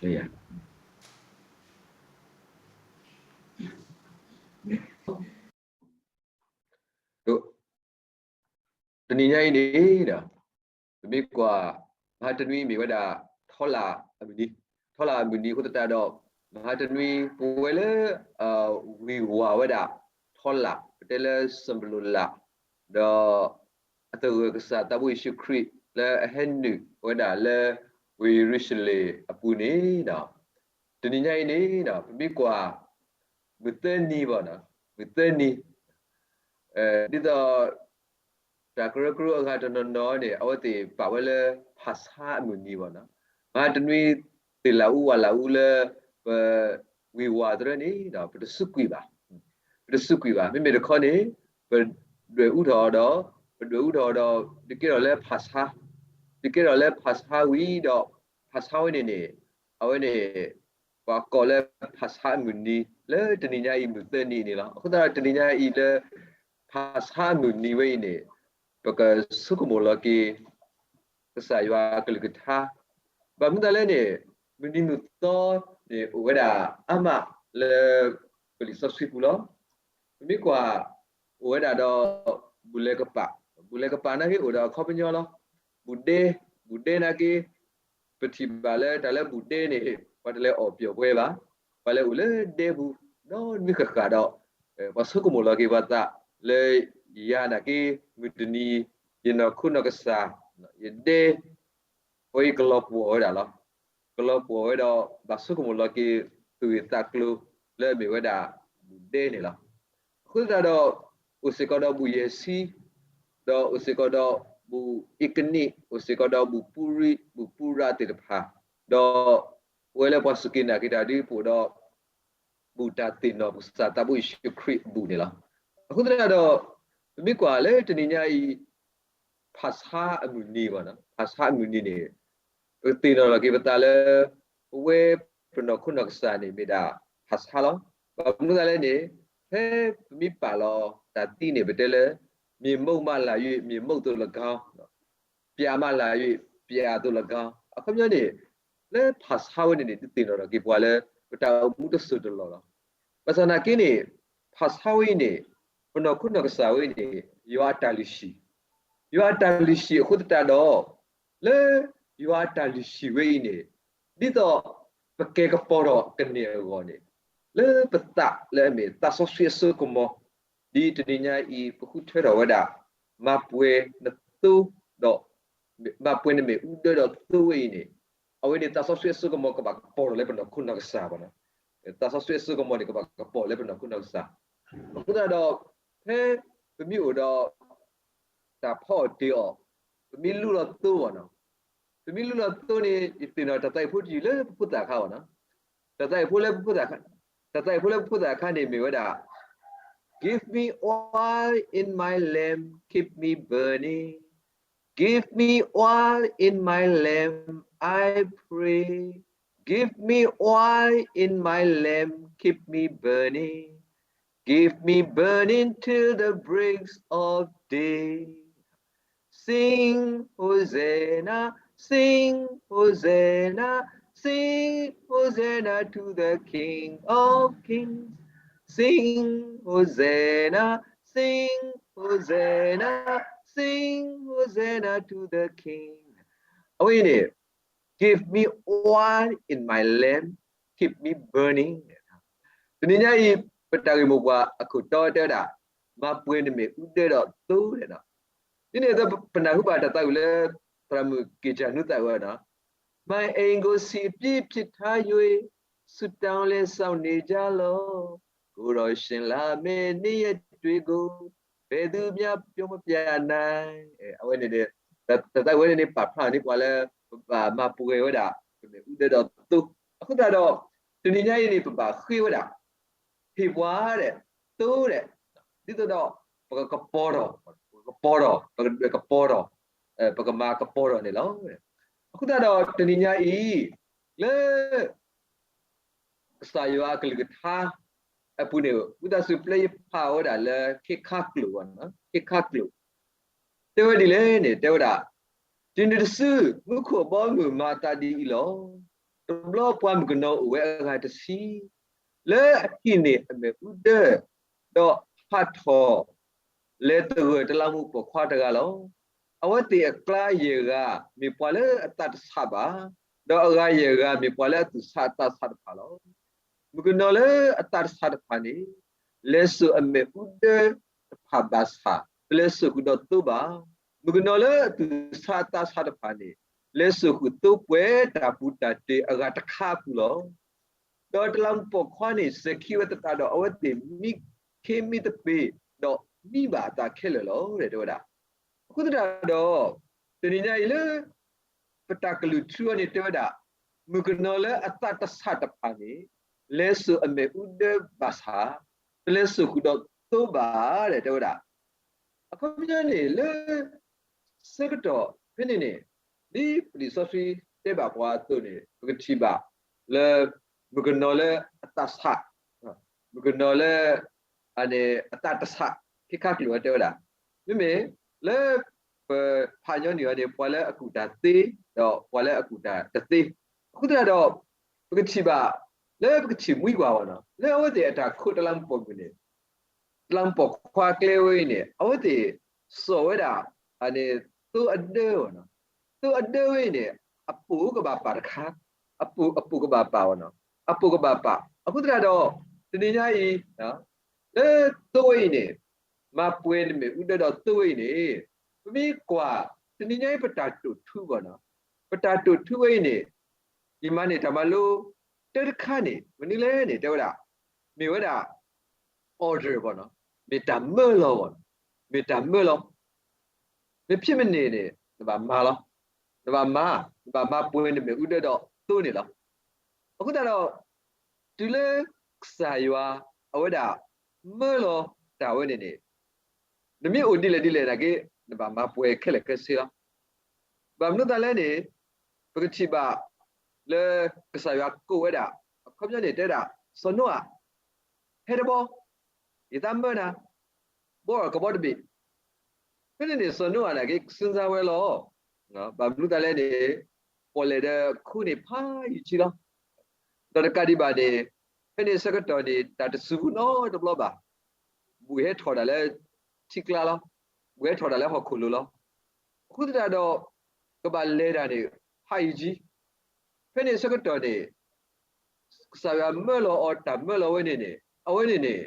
Hallelujah. တနံၤညါအံၤန့ၣ်ဒီး ပမ့ၢ်ကွၢ် မဟါတနွံမ့ၢ်ဝဲဒၣ် ထီလၣ်အမုၢ်နံၤ, ထီလၣ်အမုၢ်နံၤအဃိသတးဒီး မဟါတနွံ ပဝဲလၢ ဝ့ၤဝၤဝဲဒၣ် ထီလၣ် ပတဲလၢစၢၣ်ဘလိၣ်လၣ် ဒီး အသဂၢၢ်ကစၢ်သးဘိယ့ၣ်ၡူးခရံာ် လၢအဟဲနုာ်ဝဲဒၣ်လၢ ဝ့ၢ်ယရူၤၡလ့ၣ်အပူၤန့ၣ်ဒီး တနံၤညါအံၤန့ၣ်ဒီး ပမ့ၢ်ကွၢ် မုၢ်သၢနံၤဘၣ်နီၤ, မုၢ်သၢနံၤ ဒ်သိး တၢ်ကရၢကရိအဂၤတနီၤနီၤန့ၣ် အဝဲသ့ၣ်ပာ်ဝဲလၢ ဖၣ်ဆါအမုၢ်နံၤဘၣ်နီၤ, မဟါတနွံ သ့ၣ်လၣ်အူဝၣ်လၣ်အူလၢ ပ ဝ့ၤဝၤသရၢန့ၣ်ဒီး ပတစူးကွံာ်ဘၣ်, ပတစူးကွံာ်ဘၣ်, မ့မ့ၢ်တခီန့ၣ် ပဒွဲၣ်အူထီၣ်ဒီး ပဒွဲၣ်အူထီၣ်ဒီး ဒုးကဲထီၣ်လၢဖၣ်ဆါ, ဒုးကဲထီၣ်လၢဖၣ်ဆါဝံၤဒီး ဖၣ်ဆါဝဲန့ၣ်န့ၣ် အဝဲန့ၣ် ပှၤကိးလၢဖၣ်ဆါအမုၢ်နံၤ လၢတနံၤညါအံၤမုၢ်သၢနံၤန့ၣ်လီၤ. အဃိသတးဒီးတနံၤညါအံၤလၢ ဖၣ်ဆါအမုၢ်နံၤဝဲအံၤန့ၣ် ပကဆိကမိၣ်လီၤက့ၤ ကစၢ်ယွၤအကလုၢ်ကထါ, ဘၣ်မနုၤလဲၣ်န့ၣ် မုၢ်နံၤမုၢ်သီန့ၣ် အိၣ်ဝဲဒၣ်အါမးလၢ ပလံာ်စီဆှံပူၤလီၤ. ပမ့ၢ်ကွၢ် အိၣ်ဝဲဒၣ်ဒီး ဘူၣ်လဲၤကပာ်, ဘူၣ်လဲၤကပာ်နာ်က့အိၣ်ဒီးအခီပညီလီၤ. ဘူၣ်ဒဲ, ဘူၣ်ဒဲနာ်က့ ပထံၣ်ဘၣ်လၢတၢ်လၢဘူၣ်ဒဲန့ၣ် ပှၤတလဲၤအီၣ်ပျီၢ်ပှဲၤဘၣ်, ပှၤလဲၤအိၣ်လၢဒဲပူၤ နီတမံၤဃၣ်ဃၣ်ဒီး ပှၤဆိကမိၣ်လီၤက့ၤပှၤသးလၢ ယၤနာ်က့ မုၢ်တနံၤ ယနီၢ်ခိနီၢ်ကစၢ် ယဒဲ အဝဲအံၤကလီၤပှီၢ်ဝဲဒၣ်လီၤ. ကလီၤပှီၢ်ဝဲဒီး ဘၣ်ဆိကမိၣ်လီၤက့ၤ သူၣ်ဂ့ၢ်သးကျိၤလၢအမ့ၢ်ဝဲဒၣ် ဘူၣ်ဒဲန့ၣ်လီၤ. အဃိသတးဒီး အိၣ်စ့ၢ်ကီးဒီးဘူၣ်ယဲၢ်ဆံ, ဒီးအိၣ်စ့ၢ်ကီးဒီးဘူၣ်အ့ကနံး, အိၣ်စ့ၢ်ကီးဒီးဘူၣ်ပူရံ, ဘူၣ်ပူရၤသ့ၣ်တဖၣ်, ဒီး ပဝဲလၢပှၤစူၢ်က့ၤနာ်က့ၤတၢ်ဒ်ပအိၣ်ဒီး ဘူၣ်တၢ်သ့ၣ်နီၣ်ပကစၢ်သးဘိယ့ၣ်ၡူးခရံာ်အဘူၣ်န့ၣ်လီၤ. အဃိသတးဒီး ပမ့ၢ်ကွၢ်လၢတနံၤညါအံၤ ဖၣ်ဆါအမုၢ်နံၤဘၣ်နီၤ, ဖၣ်ဆါအမုၢ်နံၤန့ၣ် ပကသ့ၣ်နီၣ်လီၤက့ၤပသးလၢ ပဝဲပနီၢ်ခိနီၢ်ကစၢ်န့ၣ် မ့ၢ်ဒၣ်ဖၣ်ဆါလီၤ. ဘၣ်မနုၤလဲၣ်န့ၣ် ဖဲပမ့ၢ်ပာ်လီၤတၢ်သံန့ၣ် ပတဲလၢ မြေမှုန့်မှလာ၍ မြေမှုန့်သို့လည်းကောင်း, ပြာမှလာ၍ ပြာသို့လည်းကောင်း, အခီပညီန့ၣ် လၢဖၣ်ဆါဝဲန့ၣ်န့ၣ် ဒုးသ့ၣ်နီၣ်ထီၣ်က့ၤပှၤလၢ ပတၢ်အိၣ်မူတစိၢ်တလီၢ်လီၤ. ဘၣ်ဆၣ်သနာ်က့န့ၣ် ဖၣ်ဆါဝဲအံၤန့ၣ် ပနီၢ်ခိနီၢ်ကစၢ်ဝဲအံၤန့ၣ် ယွၤအတၢ်လုၢ်ဟံၣ်, ယွၤအတၢ်လုၢ်ဟံၣ်အဃိသတးဒီး လၢယွၤအတၢ်လုၢ်ဟံၣ်ဝဲအံၤန့ၣ် ဒ်သိးပကဲကပီၤထီၣ်ကန့ၢ်အဂီၢ်န့ၣ် လၢပသးလၢအမ့ၢ်သးစီဆှံအစိကမီၤ ဒ်တနံၤညါအံၤ ပဃုထၢထီၣ်ဝဲဒၣ် မၤပှဲၤနသိဒီး မၤပှဲၤနမ့ၣ်အူဒၢဒီးသိဝဲအံၤန့ၣ် အဝဲန့ၣ်သးစီဆှံအစိကမီၤကဘၣ်ကပီၤထီၣ်လၢပနီၢ်ခိနီၢ်ကစၢ်ဘၣ်နီၤ. သးစီဆှံအစိကမီၤန့ၣ် ကဘၣ်ကပီၤလၢပနီၢ်ခိနီၢ်ကစၢ်. အဃိသတးဒီး ဖဲပမ့ၢ်အိၣ်ဒီး တၢ်ဖီအီၣ်တ့ၤအီၣ်, ပမ့ၢ်လူလီၤသိဘၣ်နီၤ, ပမ့ၢ်လူလီၤသိန့ၣ် ယသ့ၣ်နီၣ်တၢ်သးအံၤဖိတယုၢ်လၢပဖိသၣ်ခါဘၣ်နီၤ. တၢ်သးအံၤဖိလၢပဖိသၣ်ခါ, တၢ်သးအံၤဖိလၢပဖိသၣ်ခါန့ၣ်မ့ၢ်ဝဲဒၣ် Give me oil in my lamp, keep me burning. Give me oil in my lamp, I pray. Give me oil in my lamp, keep me burning. Give me burning till the breaks of day. Sing Hosanna, sing Hosanna, sing Hosanna to the King of Kings. Sing Hosanna, sing Hosanna, sing Hosanna to the King. အဝဲအံၤန့ၣ် Give me oil in my lamp, keep me burning. တနံၤညါအံၤ ပတၢ်ဂ့ၢ်မိၢ်ပှၢ်အခိၣ်တီတဲဝဲဒၣ် မၤပှဲၤနမ့ၣ်အူဒၢဒီးသိဒီးနီၤ. ဒ်န့ၣ်အသိး ပနၢ်ဟူဘၣ်တၢ်သးဝံၣ်လၢ သရၣ်မုၣ်က့ၣ်ကၠၢ်နူသးဝဲနီၤ, မၤအဲၣ်ဂိၢ်စံးအပြည့်ဖြစ်ထား၍ ဆုတောင်းလျက်စောင့်နေကြလော့. ကိုယ်တော်ရှင်လာမယ့်နေ့ရက်တွေကို ဘယ်သူမျှပြောမပြနိုင်. အဝဲန့ၣ် တၢ်သးဝံၣ်ဝဲန့ၣ်န့ၣ် ပာ်ဖျါန့ၢ်ပှၤလၢ ပဘၣ်မၤပှဲၤဝဲဒၣ် ပမ့ၣ်အူဒၢဒီးသိ. အဃိသတးဒီး တနံၤညါအံၤန့ၣ် ပဘၣ်ဃ့ဝဲဒၣ် ဟ့ၣ်ပှၤဒီး သိဒီး ဒ်သိးဒီး ပကကပီၤထီၣ်, ပကကပီၤထီၣ်, ပကဒွဲၣ်ကပီၤထီၣ်, ပကမၤကပီၤထီၣ်န့ၣ်လီၤ. အဃိသတးဒီး တနံၤညါအံၤ လၢ ကစၢ်ယွၤအကလုၢ်ကထါအပူၤန့ၣ် ဝံသးစူၤပျဲယဖးဝဲဒၣ်လၢ ခ့ခါကျိာ်, ခ့ခါကျိာ် တဲဝဲဒ်လဲၣ်န့ၣ် တဲဝဲဒၣ်, တုၤနုၤတစု မူခိၣ်အဘီအမုၢ်မၤသးဒ်အံၤလီၤ. တဘျီပှၤမုၣ်ကနီၤအိၣ်ဝဲအဂၤတဆံ, လၢအဟံၣ်န့ၣ်အမ့ၣ်အူဒၢ, ဒီးဟးထီၣ် လဲၤသဂၢၢ်တလးမူးပိာ်ခွါတဂၤလီၤ. အဝဲသ့ၣ်အကျါယဲၢ်ဂၤ မ့ၢ်ပှၤလၢအသးတဆးဘၣ်, ဒီးအဂၤယဲၢ်ဂၤ မ့ၢ်ပှၤလၢအသူၣ်ဆးအသးဆးတဖၣ်လီၤ. မုၣ်ကနီၤလၢအသးတဆးတဖၣ်န့ၣ် လဲၤစိာ်အမ့ၣ်အူဒၢတဖၣ်ဘၣ်ဆၣ် တလဲၤစိာ်ဃုာ်ဒီးသိဘၣ်. မုၣ်ကနီၤလၢအသူၣ်ဆးအသးဆးတဖၣ်န့ၣ် လဲၤစိာ်ဃုာ်သိပှဲၤတၢ်ပူၤတၢ်တဲာ်အဂၤတခါအပူၤလီၤ. ဒီးတလးမူးပိာ်ခွါန့ၣ် စဲၤခံဝဲသတးဒီး အဝဲသ့ၣ်မံခ့မံသပ့ၤ ဒီးမံဘၣ်အသးခဲလၢာ်လီၤ တဲဝဲဒၣ်. အဃိသတးဒီး တနံၤညါအံၤလၢ ပတၢ်ကလုၢ်ထူအီၤန့ၣ်တဲဝဲဒၣ်, မုၣ်ကနီၤလၢအသးတဆးတဖၣ်န့ၣ် လဲၤစိာ်အမ့ၣ်အူဒၢဘၣ်ဆၣ် တလဲၤစိာ်ဃုာ်ဒီးသိဘၣ် တဲဝဲဒၣ်. အခီပညီန့ၣ် လၢဆၢကတီၢ်ဖဲန့ၣ်န့ၣ် ဒ်ပလံာ်စီဆှံတဲဘၣ်ပှၤအသိးန့ၣ် ပကထံၣ်ဘၣ်လၢ မုၣ်ကနီၤလၢအသးဆး, မုၣ်ကနီၤလၢ အသးတဆး ခဲခါကျိၤဝဲတဲဝဲဒၣ်, မ့မ့ၢ်လၢ ပဖးညီနုၢ်အီၤန့ၣ် ပှၤလၢအကူၣ်တၢ်သ့ ဒီးပှၤလၢအကူၣ်တၢ်တသ့. အဃိသတးဒီး ပကထံၣ်ဘၣ် လၢပကထံၣ်မှံကွၢ်ဝဲနီၤ လၢအဝဲသ့ၣ်အတၢ်ခိးတလးမူးပိာ်မုၣ်န့ၣ် တလးမူးပိာ်ခွါကျဲဝဲအံၤန့ၣ် အဝဲသ့ၣ်စိာ်ဝဲဒၣ် သိအဒၢဝဲနီၤ. သိအဒၢဝဲအံၤန့ၣ် အပိၢ်ကဘၣ်ပာ်တခါ, အပိၢ်ကဘၣ်ပာ်ဝဲနီၤ, အပိၢ်ကဘၣ်ပာ်. အဃိသတးဒီး တနံၤညါအံၤ လၢသိဝဲအံၤန့ၣ် မၤပှဲၤနမ့ၣ်အူဒၢဒီးသိဝဲအံၤန့ၣ် ပမ့ၢ်ကွၢ် တနံၤညါအံၤပတၢ်တိာ်ထူဘၣ်နီၤ, ပတၢ်တိာ်ထူဝဲအံၤန့ၣ် ယမၤန့ၢ်တၢ်မၤလိ တၢ်တခါန့ၣ် မနုၤလဲၣ်န့ၣ် တဲဝဲဒၣ် မ့ၢ်ဝဲဒၣ် order ဘၣ်နီၤ, မ့ၢ်တၢ်မၢလီၤဘၣ်နီၤ, မ့ၢ်တၢ်မၢလီၤ. မ့ၢ်ဖဲမ့ၢ်န့ၣ်န့ၣ် နဘၣ်မၤလီၤ, နဘၣ်မၤ, နဘၣ်မၤပှဲၤနမ့ၣ်အူဒၢဒီးသိန့ၣ်လီၤ. အဃိသတးဒီး တုၤလၢကစၢ်ယွၤ အဝဲဒၣ် မၢလီၤတၢ်ဝဲန့ၣ်န့ၣ် နမ့ၢ်အိၣ်ဒ်လဲၣ်ဒ်လဲၣ်နာ်က့ နဘၣ်မၤပှဲၤခဲလၢာ်ခဲဆ့လီၤ. ဘၣ်မနုၤသးလဲၣ်န့ၣ် ပကထံၣ်ဘၣ်လၢကစၢ်ယွၤကိးဝဲဒၣ် အခီပညီန့ၣ်တဲဒၣ် စီၤနိအၤ ဟဲတဘျီ, ယသးမၢနၤ, ဘီအီၣ်ကဘီတဘ့ၣ်. ဖဲန့ၣ်န့ၣ် စီၤနိအၤနာ်က့ ကစၢ်ဝဲလီၤ. ဘၣ်မနုၤသးလဲၣ်န့ၣ် ပီၣ်လဲၣ်ဒီးခိန့ၣ်ဖးယံာ်ဆံလီၤ. ဒီးတကးဒံးဘၣ်န့ၣ် ဖဲန့ၣ်ဆၢကတီၢ်န့ၣ် တၢ်တစူၤနီတဘျီဘၣ်. ဘှံးဟဲထီၣ်ဒၣ်လၢထံကျါလီၤ. ဘှံးဟဲထီၣ်ဒၣ်လၢဟီၣ်ခိၣ်လိၤလီၤ. အဃိသတးဒီး ကဘၣ်လဲၤတၢ်န့ၣ် ဖးယံာ်ဆံ ဖဲန့ၣ်ဆၢကတီၢ်န့ၣ် ကစၢ်ယွၤမၢလီၤအီၤတၢ်မၢလီၤဝဲန့ၣ်န့ၣ် အဝဲန့ၣ်န့ၣ်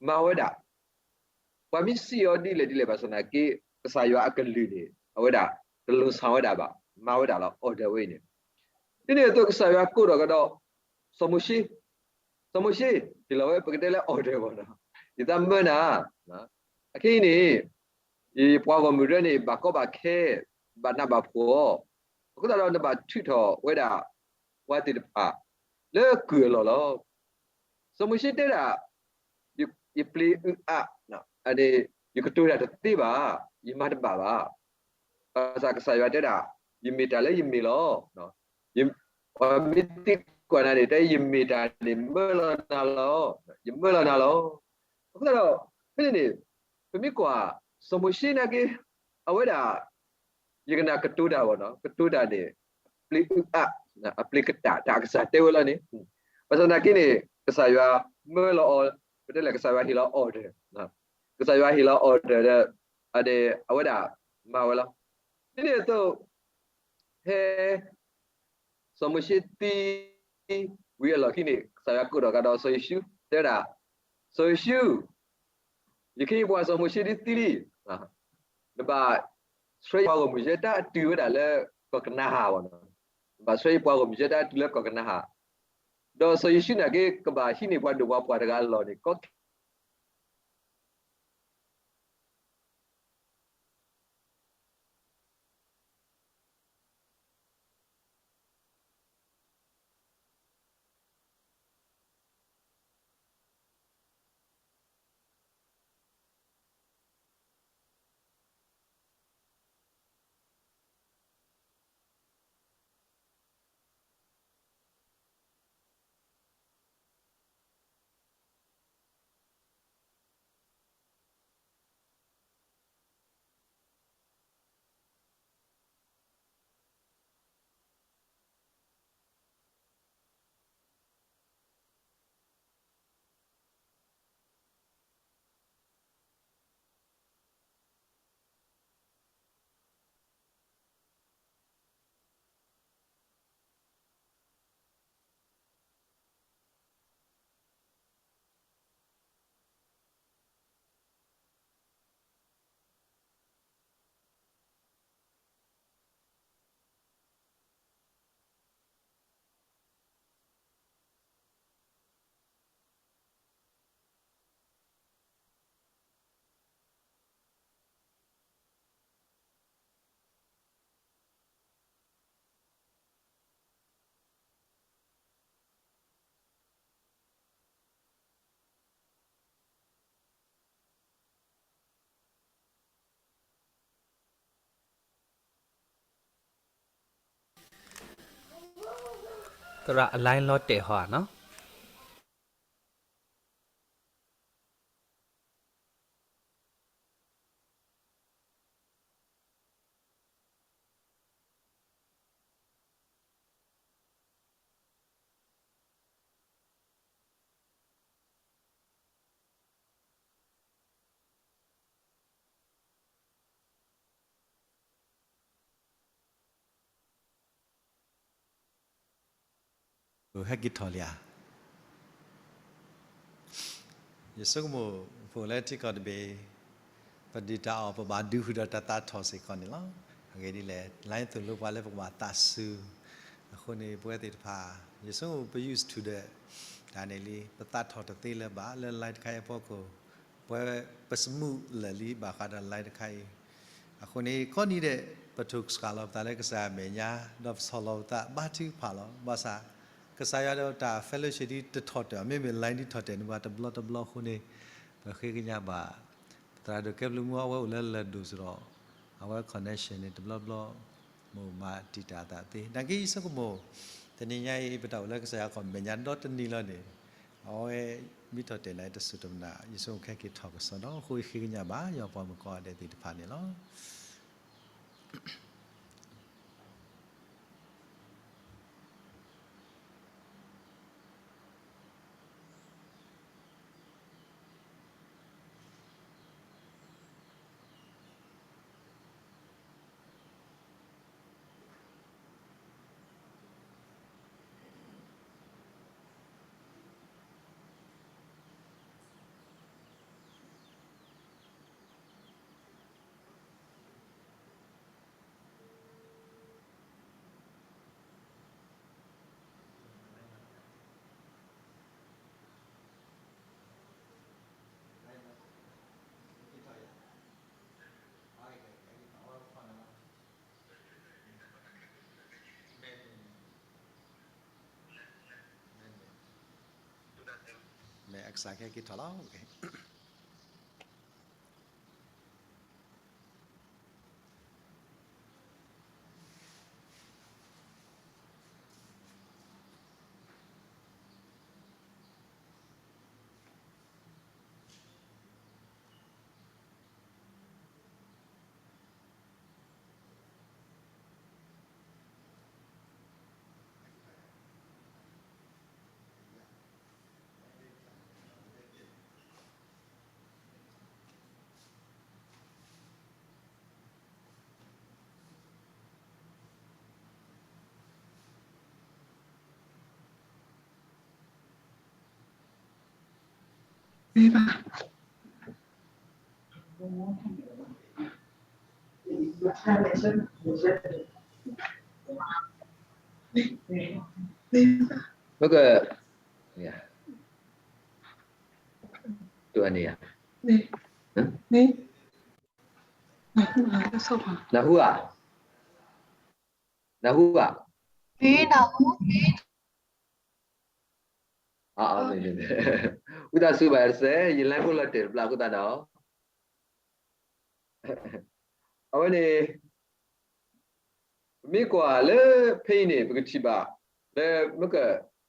မၤဝဲဒၣ် ပှၤမ့ၢ်စံးအီၤဒ်လဲၣ်ဒ်လဲၣ်ဘၣ်ဆၣ်သနာ်က့ ကစၢ်ယွၤအကလုၢ်န့ၣ် အဝဲဒၣ် တလိၤဆါဝဲဒၣ်ဘၣ်, မၤဝဲဒၣ်လီၤ order ဝဲအံၤန့ၣ်. ဒ်န့ၣ်အသိးကစၢ်ယွၤကိးထီၣ်ကဒီး စီၤမိၤၡ့, စီၤမိၤၡ့, ဟ့ၣ်လီၤဝဲပကတဲလၢ order ဘၣ်နီၤ, ယသးမၢနၤ, အခဲအံၤန့ၣ် ယပှၤဂီၢ်မုၢ်ဒၢန့ၣ် ဘၣ်ကီဘၣ်ခဲ, ဘၣ်နးဘၣ်ဖှီၣ်, အဃိသတးဒီးနဘၣ်ထုးထီၣ်ဝဲဒၣ် ပှၤသ့ၣ်တဖၣ် လၢကုၢ်အလီၢ်လီၤ. စီၤမိၤၡ့တဲဒၣ် ယပျ့ၤအုးအး, ယကတိၤတၢ်တသ့ဘၣ်, ယမၤတဘၣ်ဘၣ်. ဘၣ်ဆၣ်ကစၢ်ယွၤတဲဒၣ် ယမ့ၢ်တၢ်လၢယမ့ၢ်လီၤ. ပှၤမ့ၢ်သံကွၢ်နၤန့ၣ် တဲယမ့ၢ်တၢ်န့ၣ် မၢလီၤနၤလီၤ, ယမၢလီၤနၤလီၤ. အဃိသတးဒီး ဖဲန့ၣ်န့ၣ် ပမ့ၢ်ကွၢ် စီၤမိၤၡ့နာ်က့ အဝဲဒၣ် ယကနၣ်ကတိၤတၢ်ဘၣ်နီၤ, ကတိၤတၢ်န့ၣ် အပျ့ၤအုးအး, အပျ့ၤကတၢၢ် တၢ်ကစၢ်တဲဝဲလီၤန့ၣ်. ဘၣ်ဆၣ်သနာ်က့န့ၣ် ကစၢ်ယွၤမၢလီၤအီၤ, ပတဲလဲၣ် ကစၢ်ယွၤဟ့ၣ်လီၤ order, ကစၢ်ယွၤဟ့ၣ်လီၤ order ဒီး အဝဲဒၣ်မၤဝဲလီၤ. ဒ်န့ၣ်အသိး ဖဲ စီၤမိၤၡ့သံဝံၤအလီၢ်ခံန့ၣ် ကစၢ်ယွၤကိးထီၣ်ကဒီးစီၤယိၤၡူး တဲဝဲဒၣ်, စီၤယိၤၡူး, ယခ့ယပှၤစီၤမိၤၡ့ဒ်သံလံ, နဘၣ်ဆှၢယပှၤဂီၢ်မုၢ်ယဲတၢ်အတုၤဝဲဒၣ်လၢကီၢ်ကနၤဧၣ်ဘၣ်နီၤ, နဘၣ်ဆှၢယပှၤဂီၢ်မုၢ်ယဲတၢ်အတုၤလၢကီၢ်ကနၤဧၣ်, ဒီးစီၤယိၤၡူးနာ်က့ ကဘၣ်ဟံးန့ၢ်ပှၤဒိၣ်ပှၤပှၢ်တဂၤအလီၢ်န့ၣ် ကီ သရၣ်အ line လီၤတဲာ်ဟီဧါနီၤ. ဟဲက့ၤထီၣ်လံဧါ. ယဆိကမိၣ် ဖိလၢထံကီၢ်တဘ့ၣ် ပဒုၣ်တၢ်အီၣ် ပဘၣ်ဒုးဃုာ်ဒီးတၢ်သးထီၣ်စ့ၢ်ကီးန့ၣ်လီၤ. အဂ့ၢ်ဒ်လဲၣ် line သိၣ်လိပှၤလၢပကဘၣ်သးစူၤ, အဃိန့ၣ် ပဝဲသ့ၣ်တဖၣ် ယဆိကမိၣ် ပ used to ဒီး တၢ်န့ၣ်လံ ပသးထီၣ်တသ့လၢၤဘၣ် လၢ line တခါအံၤအဖီခိၣ် ပဝဲ ပ smooth လၢာ်လံ ဘၣ်ဃးဒီး line တခါအံၤ. အဃိန့ၣ် ကိးနံၤဒဲး ပထိၣ်စဃာ်လီၤပသးလၢကစၢ်ယွၤအမဲာ်ညါ ဒီးပဆီၣ်လီၤပသးဘါထုကဖၣ်လီၤ. ဘၣ်ဆၣ် ကစၢ်ယွၤဒီးတၢ် fellowship ဒ်တထီၣ်တၢၢ် မ့မ့ၢ် line ဒ်ထီၣ်တၢၢ်န့ၣ် ပှၤတဘျီတဘျီအဃိန့ၣ် ပဃ့ကညးဘၣ် ပသရၣ်ဒိၣ်ကဲဘျုးမူ အဝဲအိၣ်လၢလၢၢ်ဒိၣ်စ့ၢ်ဒီး အဝဲ connection န့ၣ် တဘျီဘျီ မ့ၢ်မၤတံာ်တာ်အသးသ့. နာ်က့ယဆိကမိၣ် တနံၤညါအံၤ ပတၢ်အိၣ်လၢကစၢ်ယွၤအခီၣ်မဲာ်ညါဒီတနံၤလီၤန့ၣ် အဝဲမ့ၢ်ထီၣ်တၢၢ်န့ၣ် တစိၢ်တမနၤ ယဆိကမိၣ်ကဟဲက့ၤထီၣ်ကစီဒီး အဃိယဃ့ကညးဘၣ် ယွၤပှၤမုၣ်ကီၤဒဲးသ့ၣ်တဖၣ်န့ၣ်လီၤ. မ့ၢ်အကစၢ်ကဟဲက့ၤထီၣ်လီၤ. မ့ၢ်က တူၢ်န့ၣ်ယါ, နၢ်ဟူဧါ, နၢ်ဟူဧါ, ဝံသးစူၤဘၣ်တစဲး ယ line ဖိလီၤတဲာ်တဘျီအဃိသတးဒီး အဝဲန့ၣ် ပမ့ၢ်ကွၢ်လၢဖဲအံၤန့ၣ် ပကထံၣ်ဘၣ် လၢမ့ၢ်က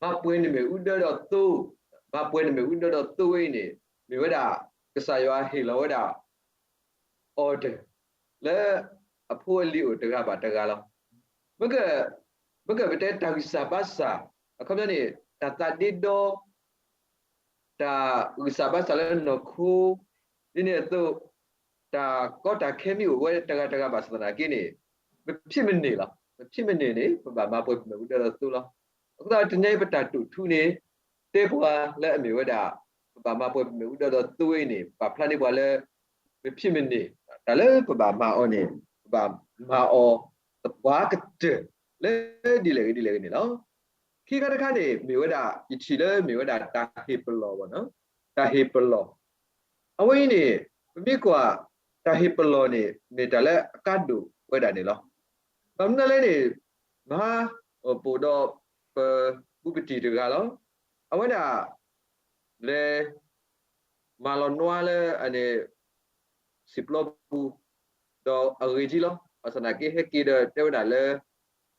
မၤပှဲၤနမဲာ်အူဒၢဒီးသိ, မၤပှဲၤနမဲာ်အူဒၢဒီးသိဝဲအံၤန့ၣ် မ့ၢ်ဝဲဒၣ် ကစၢ်ယွၤဟ့ၣ်လီၤဝဲဒၣ် order လၢအဖိအလံၤအိၣ်တဂၤဘၣ်တဂၤလီၤ. မ့ၢ်က မ့ၢ်ကပတဲတၢ်ဂံၢ်စၢ်ဘါစၢ် အခီပညီန့ၣ် တၢ်သးဒ့ဒီ တၢ်ဂံၢ်စၢ်ဘါစၢ်လၢနီၢ်ခိ ဒ်န့ၣ်အသိး တၢ်ကီတၢ်ခဲမ့ၢ်အိၣ်ဝဲတဂၤတဂၤဘၣ်ဆၣ်သနာ်က့န့ၣ် မ့ၢ်ဖံးမ့ၢ်န့ၢ်လီၤ. မ့ၢ်ဖံးမ့ၢ်န့ၢ်န့ၣ် ပဘၣ်မၤပှဲၤပမဲာ်အူဒၢဒီးသိလီၤ. အဃိသတးတနံၤအံၤပတၢ်တိာ်ထူန့ၣ် တဲပှၤလၢအမ့ၢ်ဝဲဒၣ် ပဘၣ်မၤပှဲၤပမဲာ်အူဒၢဒီးသိဝဲအံၤန့ၣ် ပာ်ဖျါန့ၢ်ပှၤလၢ မ့ၢ်ဖံးမ့ၢ်န့ၢ် တၢ်လၢပဘၣ်မၤအီၤန့ၣ် ပဘၣ်မၤအီၤသပှၢ်ကတၢၢ် လၢဒ်လဲၣ်ဂ့ၤဒ်လဲၣ်ဂ့ၤန့ၣ်လီၤ. ခံခါတခါန့ၣ် မ့ၢ်ဝဲဒၣ် ယထံၣ်လၢမ့ၢ်ဝဲဒၣ်တၢ်ဟ့ၣ်ပလီၢ်ဘၣ်နီၤ, တၢ်ဟ့ၣ်ပလီၢ် အဝဲအံၤန့ၣ် ပမ့ၢ်ကွၢ် တၢ်ဟ့ၣ်ပလီၢ်န့ၣ် မ့ၢ်တၢ်လၢအကါဒိၣ်ဝဲဒၣ်န့ၣ်လီၤ. ဘၣ်မနုၤလဲၣ်န့ၣ် မဟါ အိၣ်ပိာ်ဒီး ပဘူးပတံၢ်တဂၤလီၤ. အဝဲဒၣ် လဲၤ မၤလီၤနွါလၢ အန့ၣ် စံၣ်ပျီပူၤ ဒီးအဂ့ၤကံလီၤ. ဘၣ်ဆၣ်သနာ်က့ဟဲက့ၤဒီးတဲဝဲဒၣ်လၢ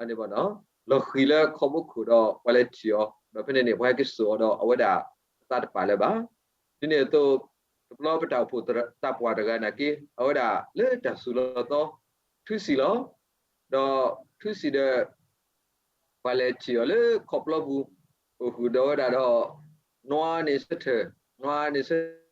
အန့ၣ်ဘၣ်နီၤ လီၤဃံၤလၢခီဖျိခိၣ်ဒီးပှၤလဲၤထံၣ်အီၤ, ဒီးဖဲန့ၣ်န့ၣ် ပှၤဟဲက့ၤစိာ်အီၤဒီးအဝဲဒၣ်အသးတပာ်လၢၤဘၣ်. ဒ်န့ၣ်အသိး တဘျီပတၢ်အိၣ်ဖှိၣ်သရၣ်သးပှၢ်တဂၤနာ်က့ အဝဲဒၣ်လၢတၢ်စူၤလီၤသီ ထူစံၣ်လီၤ. ဒီးထူစံၣ်ဒီး ပှၤလဲၤထံၣ်အီၤလၢခီဖျိပူၤ အိၣ်ဃုာ်ဒီးဝဲဒၣ်ဒီး နွါန့ၣ်ဆၢထၢၣ်, နွါန့ၣ်ဆၢ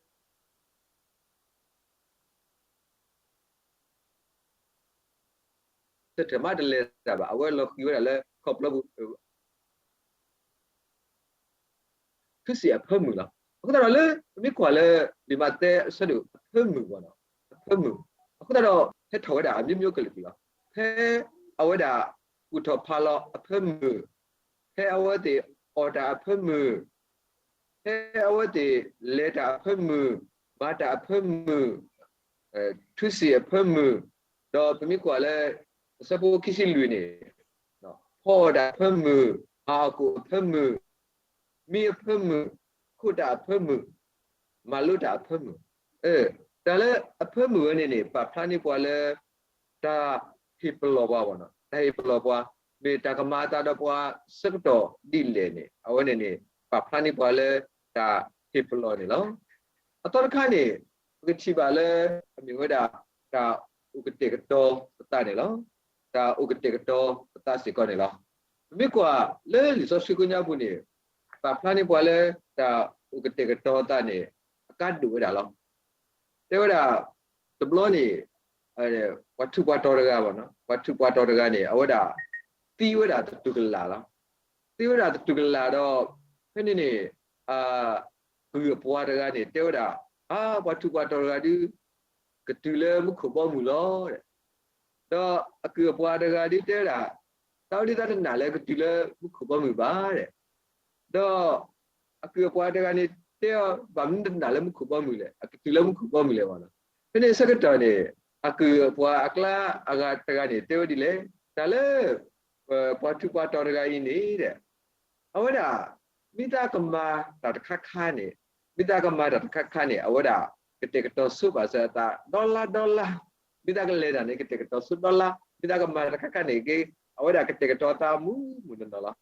ဆၢထၢၣ်မးတလဲၤတၢ်ဘၣ်, အဝဲလီၤဃံၤဝဲဒၣ်လၢခီဖျိပူၤ ထူစံၣ်အဖၢမုၢ်လီၤ. အဃိသတးဒီးလၢ ပမ့ၢ်ကွၢ်လၢ လံာ်မးသဲအဆၢဒိၣ်အဖၢမုၢ်ဘၣ်နီၤ, အဖၢမုၢ်, အဃိသတးဒီး ဟဲထီၣ်ဝဲဒၣ်အမျိုးမျိုးကလုာ်ကလုာ်လီၤ. ဖဲအဝဲဒၣ် ဘူၣ်ထီၣ်ဖးလီၤအဖၢမုၢ်, ဖဲအဝဲသ့ၣ်အီၣ်တၢ်အဖၢမုၢ်, ဖဲအဝဲသ့ၣ်လဲၤတၢ်အဖၢမုၢ်, မၤတၢ်အဖၢမုၢ်, ထူစံၣ်အဖၢမုၢ်, ဒီးပမ့ၢ်ကွၢ်လၢ အဆၢဖိခံဆံလွံၢ်န့ၣ် ဖီအီၣ်တၢ်အဖၢမုၢ်, ဟးအီၣ်ကိၣ်အဖၢမုၢ်, မံအဖၢမုၢ်, ခိးတၢ်အဖၢမုၢ်, မၤလိတၢ်အဖၢမုၢ်, တၢ်လၢအဖၢမုၢ်ဝဲန့ၣ်န့ၣ် ပာ်ဖျါန့ၢ်ပှၤလၢ တၢ်ဟ့ၣ်ပလီၢ်ပှၤဘၣ်နီၤ, တၢ်ဟ့ၣ်ပလီၢ်ပှၤ, မ့ၢ်တၢ်ကမၤအသးဒီးပှၤဆၢကတီၢ်ဒ်လဲၣ်န့ၣ် အဝဲန့ၣ်န့ၣ် ပာ်ဖျါန့ၢ်ပှၤလၢ တၢ်ဟ့ၣ်ပလီၢ်န့ၣ်လီၤ. အသီတခါန့ၣ် ပကထံၣ်ဘၣ်လၢ အမ့ၢ်ဝဲဒၣ် တၢ်အိၣ်ကတဲာ်ကတီၤပသးန့ၣ်လီၤ. တၢ်အိၣ်ကတဲာ်ကတီၤပသးစ့ၢ်ကီးန့ၣ်လီၤ. ပမ့ၢ်ကွၢ်လၢလံာ်စီဆှံကိးညါပူၤန့ၣ် ပာ်ဖျါန့ၢ်ပှၤလၢ တၢ်အိၣ်ကတဲာ်ကတီၤသးန့ၣ် အကါဒိၣ်ဝဲဒၣ်လီၤ. တဲဝဲဒၣ် တဘျီန့ၣ် ပှၤထူးပှၤတီၤတဂၤဘၣ်နီၤ, ပှၤထူးပှၤတီၤတဂၤန့ၣ် အဝဲဒၣ် သံဝဲဒၣ်သတူၢ်ကလာ်လီၤ. သံဝဲဒၣ်သတူၢ်ကလာ်ဒီး ဖဲန့ၣ်န့ၣ် အကုၢ်အပှၤတဂၤန့ၣ် တဲဝဲဒၣ်, အါ ပှၤထူးပှၤတီၤတဂၤဒုး ကတုၤလၢမူခိၣ်ဘီမုၢ်လီၤ. ဒီးအကုၢ်အပှၤတဂၤဒုးတဲဝဲဒၣ်, တၢ်ဝဲဒုးတၢ်တနာ်လၢကတုၤလၢမူခိၣ်ဘီမုၢ်ဘၣ်. ဒီးအကုၢ်အပှၤတဂၤန့ၣ် တဲအီၤ ဘၣ်မနုၤတနာ်လၢမူခိၣ်ဘီမုၢ်လဲၣ်, အကတုၤလၢမူခိၣ်ဘီမုၢ်လဲၣ်ဘၣ်နီၤ. ဖဲန့ၣ်ဆၢကတီၢ်န့ၣ် အကုၢ်အပှၤအကျါအဂၤတဂၤန့ၣ် တဲဝဲဒ်လဲၣ်, တၢ်လၢ ပှၤထူးပှၤတီၤတဂၤအံၤန့ၣ် အဝဲဒၣ် မ့ၢ်သးကမၤတၢ်တခါခါန့ၣ်, မ့ၢ်သးကမၤတၢ်တခါခါန့ၣ် အဝဲဒၣ် ကတဲာ်ကတီၤဆိဘၣ်စၢၤအသး ဒီလါဒီလါ, မ့ၢ်သးကလဲၤတၢ်န့ၣ် ကတဲာ်ကတီၤဆိဒီလါ, မ့ၢ်သးကမၤတၢ်တခါခါန့ၣ်က့ အဝဲဒၣ်ကတဲာ်ကတီၤအသးမုၢ်မုၢ်နီၢ်နီၢ်လီၤ.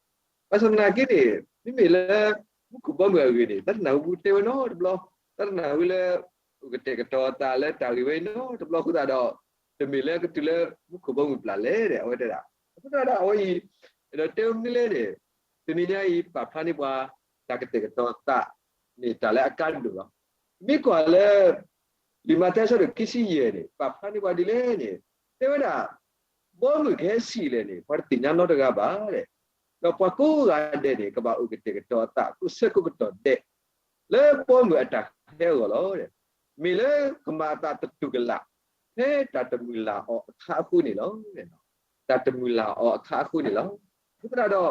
ဘၣ်ဆၣ်သနာ်က့န့ၣ် မ့မ့ၢ်လၢ မူခိၣ်ဘီမုၢ်အဂ့ၢ်န့ၣ် တၢ်တနၢ်ဟူပူၤတဲဝဲနီတဘျီ, တၢ်တနၢ်ဟူလၢ ကတဲာ်ကတီၤအသးလၢတၢ်ဂ့ၢ်ဝဲအံၤနီတဘျီအဃိသတးဒီး တမ့ၢ်လၢကတုၤလၢမူခိၣ်ဘီမုၢ်ပျၢ်လဲၣ်ဒီး အဝဲတဲဒၣ်. အဃိသတးဒီးအဝဲအံၤ ဒီးတဲဝဲမနုၤလဲၣ်န့ၣ် တနံၤညါအံၤ ပာ်ဖျါန့ၢ်ပှၤ တၢ်ကတဲာ်ကတီၤသး မ့ၢ်တၢ်လၢအကါဒိၣ်လီၤ. မ့ၢ်ကွၢ်လၢ လံာ်မးသဲအဆၢဒိၣ်ခံဆံယဲၢ်န့ၣ် ပာ်ဖျါန့ၢ်ပှၤဒ်လဲၣ်န့ၣ် တဲဝဲဒၣ် ဘီမုၢ်ကဟဲဆံးလဲၣ်န့ၣ် ပှၤတသ့ၣ်ညါနီတဂၤဘၣ်. ဒီးပှၤကိးဂၤဒဲးန့ၣ် ကဘၣ်အိၣ်ကတဲာ်ကတီၤအသး ကိးဆၢကိးကတီၢ်ဒဲး လၢဘီမုၢ်အတၢ်ဟဲအဂီၢ်လီၤ. မ့ၢ်လၢကမၤအသးသတူၢ်ကလာ် ဖဲတၢ်တမုၢ်လၢ်အီၤအခါအဃိန့ၣ်လီၤ. တၢ်တမုၢ်လၢ်အီၤအခါအဃိန့ၣ်လီၤ. အဃိသတးဒီး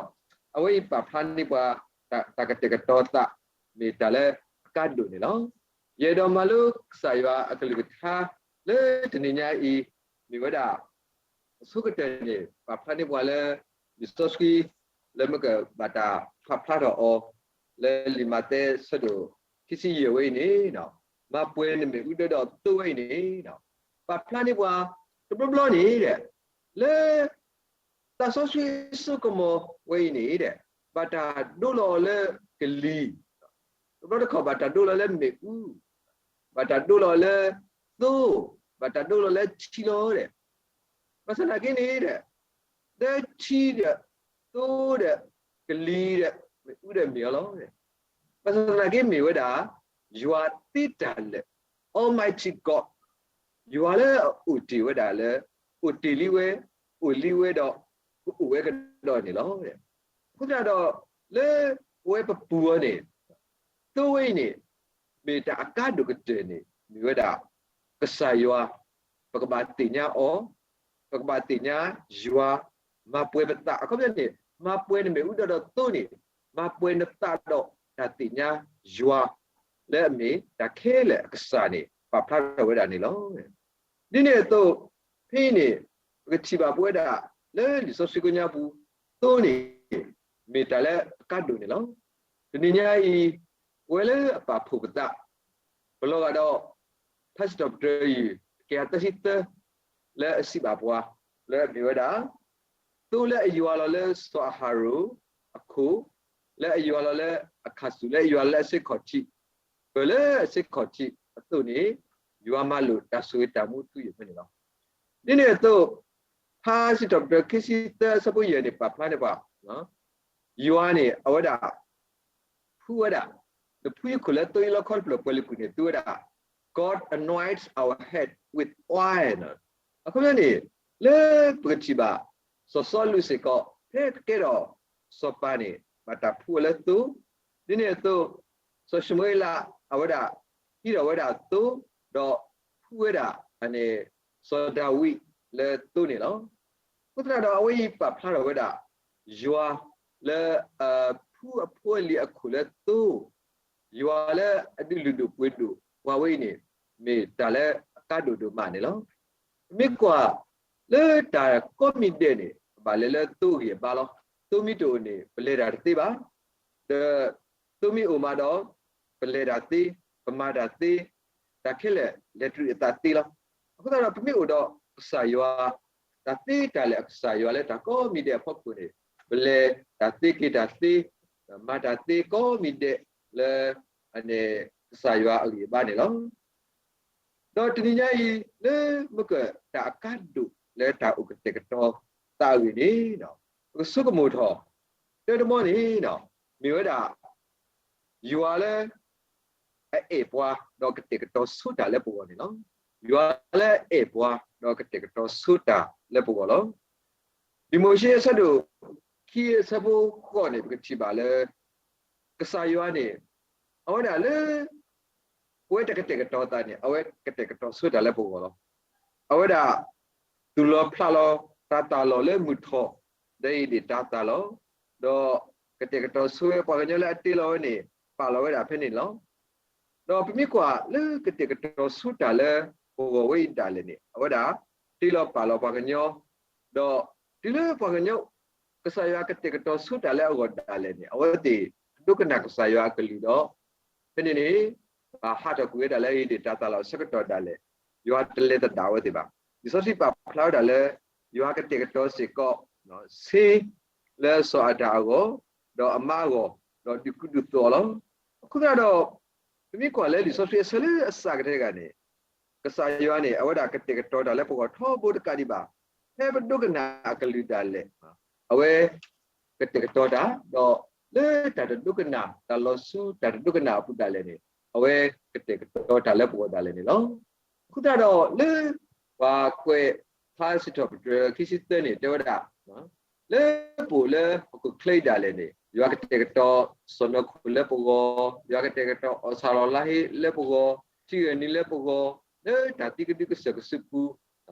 အဝဲအံၤပာ်ဖျါန့ၢ်ပှၤ တၢ်ကတဲာ်ကတီၤသး မ့ၢ်တၢ်လၢအကါဒိၣ်န့ၣ်လီၤ. ယအဲၣ်ဒိးမၤလိကစၢ်ယွၤအကလုၢ်ကထါ လၢတနံၤညါအံၤ မ့ၢ်ဝဲဒၣ် အဆိကတၢၢ်န့ၣ် ပာ်ဖျါန့ၢ်ပှၤလၢ လံာ်စီဆှံ လၢမ့ၢ်ကဘၣ်တၢ်ပာ်ဖျါထီၣ်အီၤ လၢလံာ်မးသဲဆၢဒိၣ်ခံဆံယဲၢ်ဝဲအံၤန့ၣ် မၤပှဲၤနမ့ၣ်အူဒၢဒီးသိဝဲအံၤန့ၣ် ပာ်ဖျါန့ၢ်ပှၤ တဘျီဘျီန့ၣ် လၢ သးစီဆှံစိကမီၤဝဲအံၤန့ၣ် ဘၣ်တၢ်ဒိလီၤအီၤလၢကလံၤ, တဘျီတခီၣ်ဘၣ်တၢ်ဒိလီၤလၢမ့ၣ်အူ, ဘၣ်တၢ်ဒိလီၤလၢသိ, ဘၣ်တၢ်ဒိလီၤလၢထံလီၤ. ဘၣ်ဆၣ်သနာ်က့န့ၣ် လၢထံဒီး သိဒီး ကလံၤဒီး မ့ၣ်အူဒီးမ့ၢ်အီၤလီၤ. ဘၣ်ဆၣ်သနာ်က့မ့ၢ်ဝဲဒၣ် ယွၤသ့တၢ်လၢာ် Almighty God ယွၤလၢအအိၣ်တ့ၢ်ဝဲဒၣ်လၢ အိၣ်တ့ၢ်လံဝဲ, အိၣ်လံဝဲဒီး ကအိၣ်ဝဲကဒီးန့ၣ်လီၤ. အဃိသတးဒီး လၢပဝဲပပူၤအီၤန့ၣ် သိဝဲအံၤန့ၣ် မ့ၢ်တၢ်အကါဒိၣ်ကတၢၢ်န့ၣ် မ့ၢ်ဝဲဒၣ် ကစၢ်ယွၤ ပကဘၣ်သ့ၣ်ညါအီၤ, ပကဘၣ်သ့ၣ်ညါယွၤ မၤပှဲၤပသး အခီပညီန့ၣ် မၤပှဲၤနမ့ၣ်အူဒၢဒီးသိန့ၣ် မၤပှဲၤနသးဒီးတၢ်သ့ၣ်ညါယွၤ လၢအမ့ၢ်တၢ်ခဲလၢာ်အကစၢ်န့ၣ် ပာ်ဖျါထီၣ်ဝဲဒၣ်န့ၣ်လီၤ. ဒ်န့ၣ်အသိး ဖဲအံၤန့ၣ် ပကထံၣ်ဘၣ်ပဝဲဒၣ် လၢလံာ်စီဆှံကိးညါပူၤ သိန့ၣ် မ့ၢ်တၢ်လၢအကါဒိၣ်န့ၣ်လီၤ. တနံၤညါအံၤ ပဝဲလၢအပာ်ဖှိၣ်ပသး ပလီၤဂာ်ဒီး ထါစံးထီၣ်ပတြၢၤအံၤ တကယၤသၢဆံသၢ လၢအစံးဘၣ်ပှၤ လၢအမ့ၢ်ဝဲဒၣ် သိလၢအယွၤလီၤလၢစီၤအၤဟရိၣ်အခိၣ်, လၢအယွၤလီၤလၢအခၣ်စူၣ်, လၢအယွၤလၢအဆ့ခီၣ်ထံး, ပၢၤလၢအဆ့ခီၣ်ထံးအသိးန့ၣ်, ယွၤမၤလိာ်တၢ်ဆိၣ်ဂ့ၤတၢ်မူထူယိာ်ဖဲန့ၣ်လီၤ. ဒ်န့ၣ်အသိး, ထါစံးထီၣ်ပတြၢၤခံဆံသၢအဆၢဖိယဲၢ်န့ၣ် ပာ်ဖျါန့ၢ်ပှၤ, ယွၤန့ၣ် အဝဲဒၣ် ဖှူဝဲဒၣ်, နဖှူယခိၣ်လၢသိအံၤလီခီတဖျၢၣ်ပှဲၤလုာ်ကွံာ်န့ၣ် သူဝဲဒၣ် God anoints our head with oil အခီပညီန့ၣ်, လၢပကထံၣ်ဘၣ် စီၤစီလူးစ့ၢ်ကီး ဖဲကကဲထီၣ်စီၤပၤန့ၣ် ဘၣ်တၢ်ဖှူအီၤလၢသိ, ဒ်န့ၣ်အသိး, စီၤၡမူၤအ့လး အဝဲဒၣ် ဟံးထီၣ်ဝဲဒၣ်သိ, ဒီးဖှူဝဲဒၣ် စီၤဒၤဝံးလၢသိန့ၣ်လီၤ. အဃိသတးဒီးအဝဲအံၤပာ်ဖျါထီၣ်ဝဲဒၣ် ယွၤလၢ ဖှူအဖိအလံၤအခိၣ်လၢသိ, ယွၤလၢအဒုးလုၢ်ဒိၣ်ပှ့ၤဒိၣ်ပှၤဝဲအံၤန့ၣ် မ့ၢ်တၢ်လၢအကါဒိၣ်ဒိၣ်မးန့ၣ်လီၤ. ပမ့ၢ်ကွၢ်လၢတၢ်ကိးမံၤဒဲးန့ၣ် အဘၣ်လဲၤလၢသိအဂံၢ်အဘါလီၤ. သိမ့ၢ်တအိၣ်န့ၣ် ပလဲၤတၢ်တသ့ဘၣ်. ဒီးသိမ့ၢ်အိၣ်မးဒီး ပလဲၤတၢ်သ့, ပမၤတၢ်သ့, တၢ်ခဲလၢာ်လဲၤတရံးအသးသ့လီၤ. အဃိသတးဒီးပမ့ၢ်အိၣ်ဒီးကစၢ်ယွၤ, တၢ်သ့တၢ်လၢအကစၢ်ယွၤလၢတၢ်ကိးမံၤဒဲးအဖီခိၣ်န့ၣ်, ပလဲၤတၢ်သ့က့ၤတၢ်သ့, မၤတၢ်သ့ကိးမံၤဒဲးလၢ ကစၢ်ယွၤအဂံၢ်အဘါန့ၣ်လီၤ. ဒီးတနံၤညါအံၤ လၢမ့ၢ်ကတၢ်အကါဒိၣ်လၢတၢ်အိၣ်ကတဲာ်ကတီၤသးအဂ့ၢ်န့ၣ်, ပကဆိကမိၣ်ထီၣ် တၢတမံၤန့ၣ်, မ့ၢ်ဝဲဒၣ် ယွၤလၢ အအဲၣ်ပှၤ ဒီးကတဲာ်ကတီၤဆိတၢ်လၢပဂီၢ်န့ၣ်လီၤ. ယွၤလၢအအဲၣ်ပှၤ ဒီးကတဲာ်ကတီၤဆိတၢ်လၢပဂီၢ်လီၤ. လံာ်မိၤၡ့အဆၢဒိၣ်ခံအဆၢဖိဃိးန့ၣ် ပကထံၣ်ဘၣ်လၢ ကစၢ်ယွၤန့ၣ် အဝဲဒၣ်လၢ ပဝဲတကတဲာ်ကတီၤသးန့ၣ် အဝဲကတဲာ်ကတီၤဆိတၢ်လၢပဂီၢ်လီၤ. အဝဲဒၣ် သူၣ်လီၤဖျးလီၤ တၤသၣ်လီၢ်လၢမုၢ်ထီၣ် ဒီးအံၤဒၣ်တၤသၣ်လီၤ, ဒီးကတဲာ်ကတီၤဆိဝဲပှၤကညီလၢအတ့လီၤဝဲန့ၣ် ပာ်လီၤဝဲဒၣ်ဖဲန့ၣ်လီၤ. ဒီးပမ့ၢ်ကွၢ်လၢကတဲာ်ကတီၤဆိတၢ်လၢပဂီၢ်ဝဲအံၤဒၣ်လဲာ်န့ၣ် အဝဲဒၣ် တ့လီၤပာ်လီၤပှၤကညီ, ဒီးတုၤလၢပှၤကညီ ကစၢ်ယွၤကတဲာ်ကတီၤဆိတၢ်လၢအဂီၢ်ဒၣ်လဲာ်န့ၣ် အဝဲသ့ၣ်တဒိကနၣ်ကစၢ်ယွၤအကလုၢ်ဒီး ဖဲန့ၣ်န့ၣ် ဘၣ်ဟးထီၣ်ကွံာ်ဝဲဒၣ်လၢအံၤဒၣ်တၤသၣ်လီၤအဆၢကတီၢ်ဒၣ်လဲာ်, ယွၤတလဲၤသဒၣ်ဝဲသ့ၣ်ဘၣ်. လံာ်စီဆှံပာ်ဖျါဝဲဒၣ်လၢ ယွၤကတဲာ်ကတီၤစ့ၢ်ကီး ဆ့ လၢစီၤအၤဒၣ်အဂီၢ်, ဒီးအမါအဂီၢ်, ဒီးဒုးကူဒုးသိးအီၤလီၤ. အဃိသတးဒီး ပမ့ၢ်ကွၢ်လၢလံာ်စီဆှံအဆၢလၢအစးကတၢၢ်တဂၤန့ၣ် ကစၢ်ယွၤန့ၣ် အဝဲဒၣ်ကတဲာ်ကတီၤတၢ်လၢပဂီၢ်ထီဘိတကးဒံးဘၣ်, ဖဲပဒိကနၣ်အကလုၢ်ဒၣ်လဲာ် အဝဲ ကတဲာ်ကတီၤတၢ်, ဒီးလၢတၢ်တဒိကနၣ် တၢ်လီၤဆူတၢ်တဒိကနၣ်အပူၤဒၣ်လဲာ်န့ၣ် အဝဲကတဲာ်ကတီၤတၢ်လၢပဂီၢ်ဒၣ်လဲာ်န့ၣ်လီၤ. အဃိသတးဒီးလၢ ပှၤကွဲးဖျါစံးထီၣ်ပတြၢၤခံဆံသၢန့ၣ် တဲဝဲဒၣ် လၢပအိၣ်လၢဟီၣ်ခိၣ်ချၢအံၤဒၣ်လဲာ်န့ၣ် ယွၤကတဲာ်ကတီၤစီၢ်နီၤခိၣ်လၢပဂီၢ်, ယွၤကတဲာ်ကတီၤအီၣ်ဆၣ်လီၤလါဟ့လၢပဂီၢ်, ထံဂၢၢ်နံၤလၢပဂီၢ်, လၢတၢ်သံကဒုကစၢၢ်ကစုပူၤ,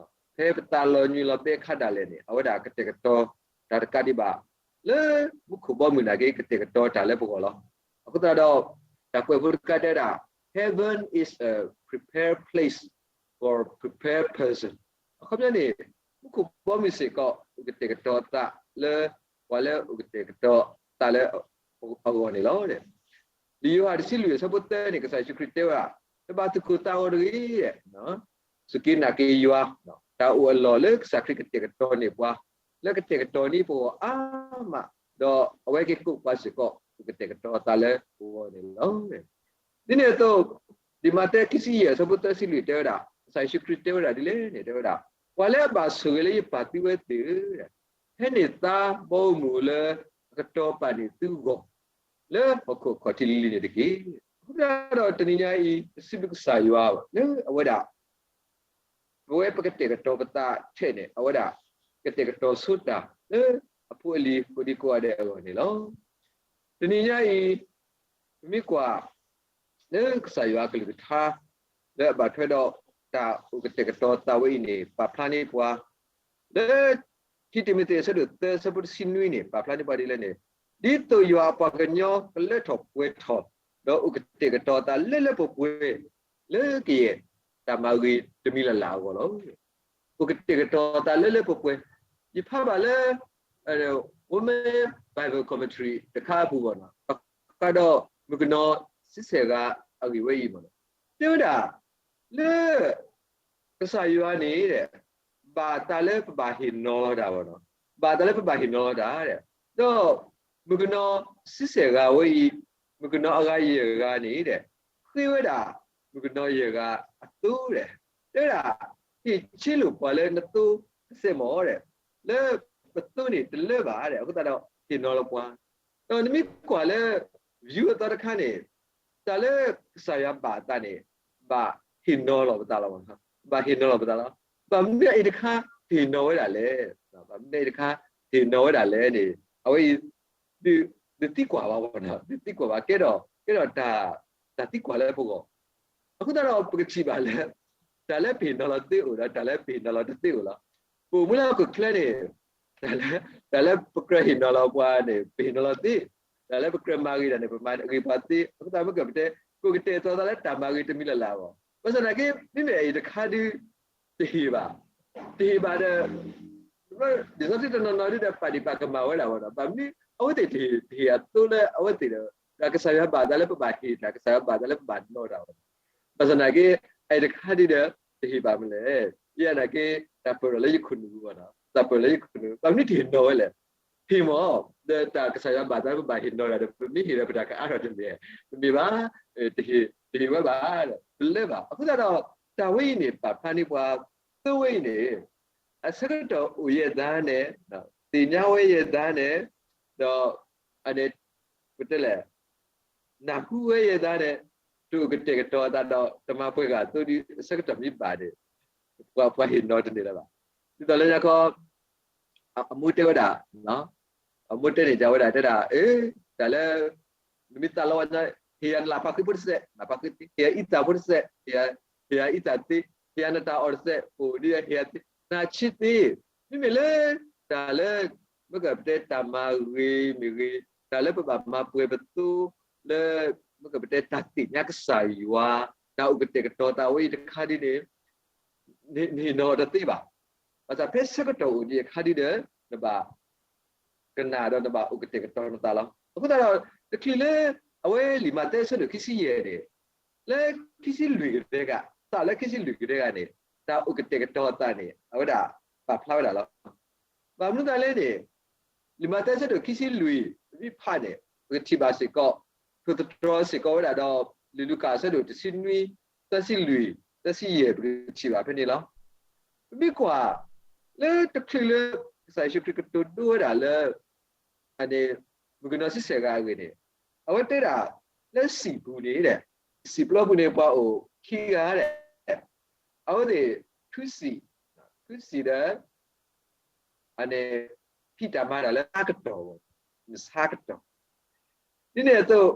ဖဲပသးလီၤညွံးလီၤဘဲအခါဒၣ်လဲာ်န့ၣ် အဝဲဒၣ်ကတဲာ်ကတီၤတၢ်တကးဒံးဘၣ်, လၢမူခိၣ်ဘီမုၢ်နာ်က့ ကတဲာ်ကတီၤတၢ်လၢပဂီၢ်လီၤ. အဃိသတးဒီး တၢ်ကွဲးဖိတခါတဲဝဲဒၣ် Heaven is a prepared place for a prepared person. အခီပညီန့ၣ် မူခိၣ်ဘီမုၢ်စ့ၢ်ကီး အိၣ်ကတဲာ်ကတီၤသးလၢ ပှၤလၢအိၣ်ကတဲာ်ကတီၤသးလၢအဂီၢ်န့ၣ်လီၤ. လံာ်ယိၤဟၣ်တဆံလွံၢ်အဆၢဖိသၢန့ၣ် ကစၢ်ယ့ၣ်ၡူးခရံာ်တဲဝဲဒၣ်, တဘၣ်သူၣ်ကိၢ်သးဂီၤတဂ့ၤ, စူၢ်က့ၤနာ်က့ၤယွၤ, တၢ်အိၣ်အလီၢ်လၢကစၢ်ခရံာ်ကတဲာ်ကတီၤန့ၢ်ပှၤ, လၢကတဲာ်ကတီၤန့ၢ်ပဂီၢ်အါမး, ဒီးအဝဲက့ၤကိးပှၤစ့ၢ်ကီး အိၣ်ကတဲာ်ကတီၤသးလၢပဂီၢ်န့ၣ်လီၤ. ဒ်န့ၣ်အသိး, လံာ်မးသဲခံဆံယဲၢ်အဆၢဖိသၢဆံလွံၢ်တဲဝဲဒၣ်, ကစၢ်ယ့ၣ်ၡူးခရံာ်တဲဝဲဒၣ်ဒ်လဲၣ်န့ၣ် တဲဝဲဒၣ်, ပှၤလၢအဘၣ်ဆိၣ်ဂ့ၤလၢယပၢ်သုဝဲသ့ၣ်ဧၢ, ဟဲန့ၢ်သါဘီမုၢ်လၢအကတီၤပာ်န့ၢ်သုဂီၢ် လၢဟီၣ်ခိၣ်အခီၣ်ထံးလံၤလံၤန့ၣ်တက့ၢ်. အဃိသတးဒီးတနံၤညါအံၤ ပစံးဘျုးကစၢ်ယွၤ လၢအဝဲဒၣ် ပဝဲပကတဲာ်ကတီၤပသးထဲန့ၣ် အဝဲဒၣ်ကတဲာ်ကတီၤဆိတၢ်လၢအဖိအလံၤကိးဒံကိးဂၤဒဲးအဂီၢ်န့ၣ်လီၤ. တနံၤညါအံၤ ပမ့ၢ်ကွၢ် လၢကစၢ်ယွၤအကလုၢ်ကထါ လၢအဘၣ်ထွဲဒီးတၢ်အိၣ်ကတဲာ်ကတီၤသးဝဲအံၤန့ၣ် ပာ်ဖျါန့ၢ်ပှၤ လၢ ခံတံၤမသ့း အဆၢဒိၣ်သၢ အဆၢဖိတဆံနွံန့ၣ် ပာ်ဖျါန့ၢ်ပှၤဒ်လဲၣ်န့ၣ်, ဒ်သိးယွၤအပှၤကညီကလၢထီၣ်ပှဲၤထီၣ် ဒီးအိၣ်ကတဲာ်ကတီၤသးလၢလၢပှဲၤပှဲၤ လၢကယဲၢ်တၢ်မၤဂ့ၤတမံၤလၢ်လၢ်အဂီၢ်လီၤ. အိၣ်ကတဲာ်ကတီၤသးလၢလၢပှဲၤပှဲၤ, ယဖးဘၣ်လၢ Women Bible Commentary တခါအပူၤအဂီၢ်န့ၣ်, ဒီးမုၣ်ကနီၤဆံဆဲၣ်ဂၤအဂ့ၢ်ဝဲအံၤမ့ၢ်န့ၣ်, တဲဝဲဒၣ် လၢ ကစၢ်ယွၤန့ၣ် ဘၣ်သးလၢပဘၣ်ဟ့ၣ်နီၤလီၤဒၣ်ဝဲန့ၣ် ဘၣ်တၢ်လၢပဘၣ်ဟ့ၣ်နီၤလီၤတၢ်ဒီး, ဒီးမုၣ်ကနီၤဆံဆဲၣ်ဂၤဝဲအံၤ, မုၣ်ကနီၤအဂၤယဲၢ်ဂၤန့ၣ်ဒီး, ဃ့ဝဲဒၣ်မုၣ်ကနီၤယဲၢ်ဂၤအသိဒီး, တဲဝဲဒၣ်, ဟ့ၣ်ဆ့လိာ်ပှၤလၢနသိတစဲးမီၢ်ဒီး, လၢပသိန့ၣ်တလၢဘၣ်ဒီး အဃိသတးဒီးဟ့ၣ်နီၤလီၤပှၤ, ဒီးနမ့ၢ်ကွၢ်လၢ view အသီတခါန့ၣ်, တၢ်လၢကစၢ်ယွၤဘၣ်အသးန့ၣ်, ဘၣ်ဟ့ၣ်နီၤလီၤပသးလီၤ, ဘၣ်ဟ့ၣ်နီၤလီၤပသးလီၤ. ဘၣ်မနုၤအံၤတခါတဟ့ၣ်နီၤဝဲဒၣ်လဲၣ်, ဘၣ်မနုၤအံၤတခါတဟ့ၣ်နီၤဝဲဒၣ်လဲၣ်န့ၣ်, အဝဲအံၤ ဒုးသံကွၢ်ဘၣ်, ဒုးသံကွၢ်ဘၣ်, ကဲဒီး, ကဲဒီးတၢ်သံကွၢ်လၢပဂီၢ်, အဃိသတးဒီးပကထံၣ်ဘၣ်လၢ တၢ်လၢပဟ့ၣ်နီၤလီၤသ့အိၣ်ဒီး တၢ်လၢပဟ့ၣ်နီၤလီၤတသ့အိၣ်လီၤ. ပအိၣ်မူလၢဟီၣ်ခိၣ်ချၢန့ၣ်, တၢ်လၢပကြၢးဟ့ၣ်နီၤလီၤပှၤန့ၣ် ပဟ့ၣ်နီၤလီၤသ့, တၢ်လၢပကြၢးမၤဂ့ၤတၢ်န့ၣ် ပမၤဂ့ၤပှၤသ့, အဃိသတးမ့ၢ်ကပတဲ, ပကတဲာ်ကတီၤသးလၢတၢ်မၤဂ့ၤတမံၤလၢ်လၢ်အဂီၢ်, ဘၣ်ဆၣ်သနာ်က့ မ့မ့ၢ်အံၤတခါဒုး တဟ့ၣ်ဘၣ်, တဟ့ၣ်ဘၣ်ဒီး လံာ်စီဆှံတနီၤနီၤဒုးဒီး ပာ်ဒံးပာ်ကမၣ်ဝဲဒၣ်ဝဲဒီး ဘၣ်မနုၤအဝဲသ့ၣ်တဟ့ၣ်အသိလၢအဝဲသ့ၣ်ဒီး, ဒီးကစၢ်ယွၤဘၣ်သးလၢပဘၣ်ဟ့ၣ်တၢ်, ကစၢ်ယွၤဘၣ်သးလၢပဘၣ်နီၤတၢ်ဝဲဒီး, ဘၣ်ဆၣ်သနာ်က့ အံၤတခါဒုးဒီး တဟ့ၣ်ဘၣ်မနုၤလဲၣ်, ယနာ်က့ တၢ်ပၢၢ်ထီၣ်လၢယခိၣ်နူာ်ပူၤဘၣ်, တၢ်ပၢၢ်လၢယခိၣ်နူာ်, ဘၣ်မနုၤတဟ့ၣ်နီၤဝဲလဲၣ်, ဟ့ၣ်မီၢ်, ဒီးတၢ်ကစၢ်ယွၤဘၣ်သးလၢပဘၣ်ဟ့ၣ်နီၤတၢ်ဒီး ပမ့ၢ်ဟ့ၣ်ဒီးပတၢ်ကအါထီၣ်တမ့ၢ်, တမ့ၢ်ဘၣ်, တဟ့ၣ်ဝဲဘၣ်, တလၢဘၣ်. အဃိသတးဒီး တၢ်ဝဲအံၤန့ၣ် ပာ်ဖျါန့ၢ်ပှၤ သိဝဲအံၤန့ၣ် အဆၢကတီၢ်အိၣ်ယဲၢ်သးန့ၣ်, သ့ၣ်ညါဝဲယဲၢ်သးန့ၣ်, ဒီး အန့ၣ် ပတဲလဲၣ်, နၢ်ဟူဝဲယဲၢ်သးန့ၣ်, တအိၣ်ကတဲာ်ကတီၤအသးဒီး တမၤပှဲၤဂၤအသိဒီး အဆၢကတီၢ်မ့ၢ်ဘၣ်န့ၣ်, ပှၤဟ့ၣ်နီၤတန့ၢ်လၢၤဘၣ်. ဒ်သိးလၢညါခီ အမိၢ်တဲဝဲဒၣ်, အမိၢ်တဲန့ၣ် တဲဝဲဒၣ် တဲဒၣ်, အ့, တၢ်လၢ နမ့ၢ်သးလီဝဲ, ဟ့ၣ်ယၤနလၢ်ပာ်ဃ့ဖိတစဲး, နလၢ်ပာ်ဃ့သ့, ဟ့ၣ်ယၤအံသၣ်ဖိတစဲး, ဟ့ၣ်ယၤအံသၣ်သ့, ဟ့ၣ်ယၤနတၢ်အီၣ်တစဲး, ပအိၣ်ဒ်ဟ့ၣ်ယၤသ့, နဆ့သ့, မ့မ့ၢ်လၢ တၢ်လၢ မ့ၢ်ကပတဲတၢ်မၤဂ့ၤမ့ၢ်ဂ့ၤ, တၢ်လၢပဘၣ်မၤပှဲၤပသိ လၢ မ့ၢ်ကပတဲတၢ်သ့ၣ်ညါကစၢ်ယွၤ, တၢ်အိၣ်ကတဲာ်ကတီၤသးဝဲအံၤတခါဒ်န့ၣ် နဟ့ၣ်နီၤတသ့ဘၣ်. ဘၣ်ဆၣ်ဖဲဆၢကတီၢ်အိၣ်ဒံးအခါဒ်ဒီး နဘၣ် ကနၣ်ဒီးနဘၣ်အိၣ်ကတဲာ်ကတီၤနသးလီၤ. အဃိသတးဒီး တချုးလၢ အဝဲလံာ်မးသဲအဆၢဒိၣ်ခံဆံယဲၢ်န့ၣ်, လၢခံဆံလွံၢ်ကတဲဂၤ, စးလၢခံဆံလွံၢ်ကတဲဂၤန့ၣ် တၢ်အိၣ်ကတဲာ်ကတီၤသးန့ၣ် အဝဲဒၣ်ပာ်ဖျါဝဲဒၣ်လီၤ. ဘၣ်မနုၤသးလဲၣ်န့ၣ်, လံာ်မးသဲအဆၢဒိၣ်ခံဆံလွံၢ် ပမ့ၢ်ဖးန့ၣ် ပကထံၣ်ဘၣ်စ့ၢ်ကီး, ထိၣ်သတြီၤစ့ၢ်ကီးဝဲဒၣ်ဒီး လံာ်လူၤကၣ်အဆၢဒိၣ်တဆံနွံ, သၢဆံလွံၢ်, သၢဆံယဲၢ် ပကထံၣ်ဘၣ်ဖဲန့ၣ်လီၤ. ပမ့ၢ်ကွၢ် လၢတချုးလၢ ကစၢ်ယ့ၣ်ၡူးခရံာ်ကတိၤဒိဝဲဒၣ်လၢ အန့ၣ် မုၣ်ကနီၤဆံဆဲၣ်ဂၤအဂ့ၢ်န့ၣ်, အဝဲတဲဒၣ် လၢစံာ်ပူၤန့ၣ်ဒီး, စံာ်ပျီပူၤန့ၣ် ပှၤအိၣ်ခံဂၤဒီး, အဝဲသ့ၣ် ထူစံာ်, ထူစံာ်ဒီး အန့ၣ် ဖံးတၢ်မၤတၢ်လၢဆါကတီၢ်, မုၢ်ဆါကတီၢ်, ဒ်န့ၣ်အသိး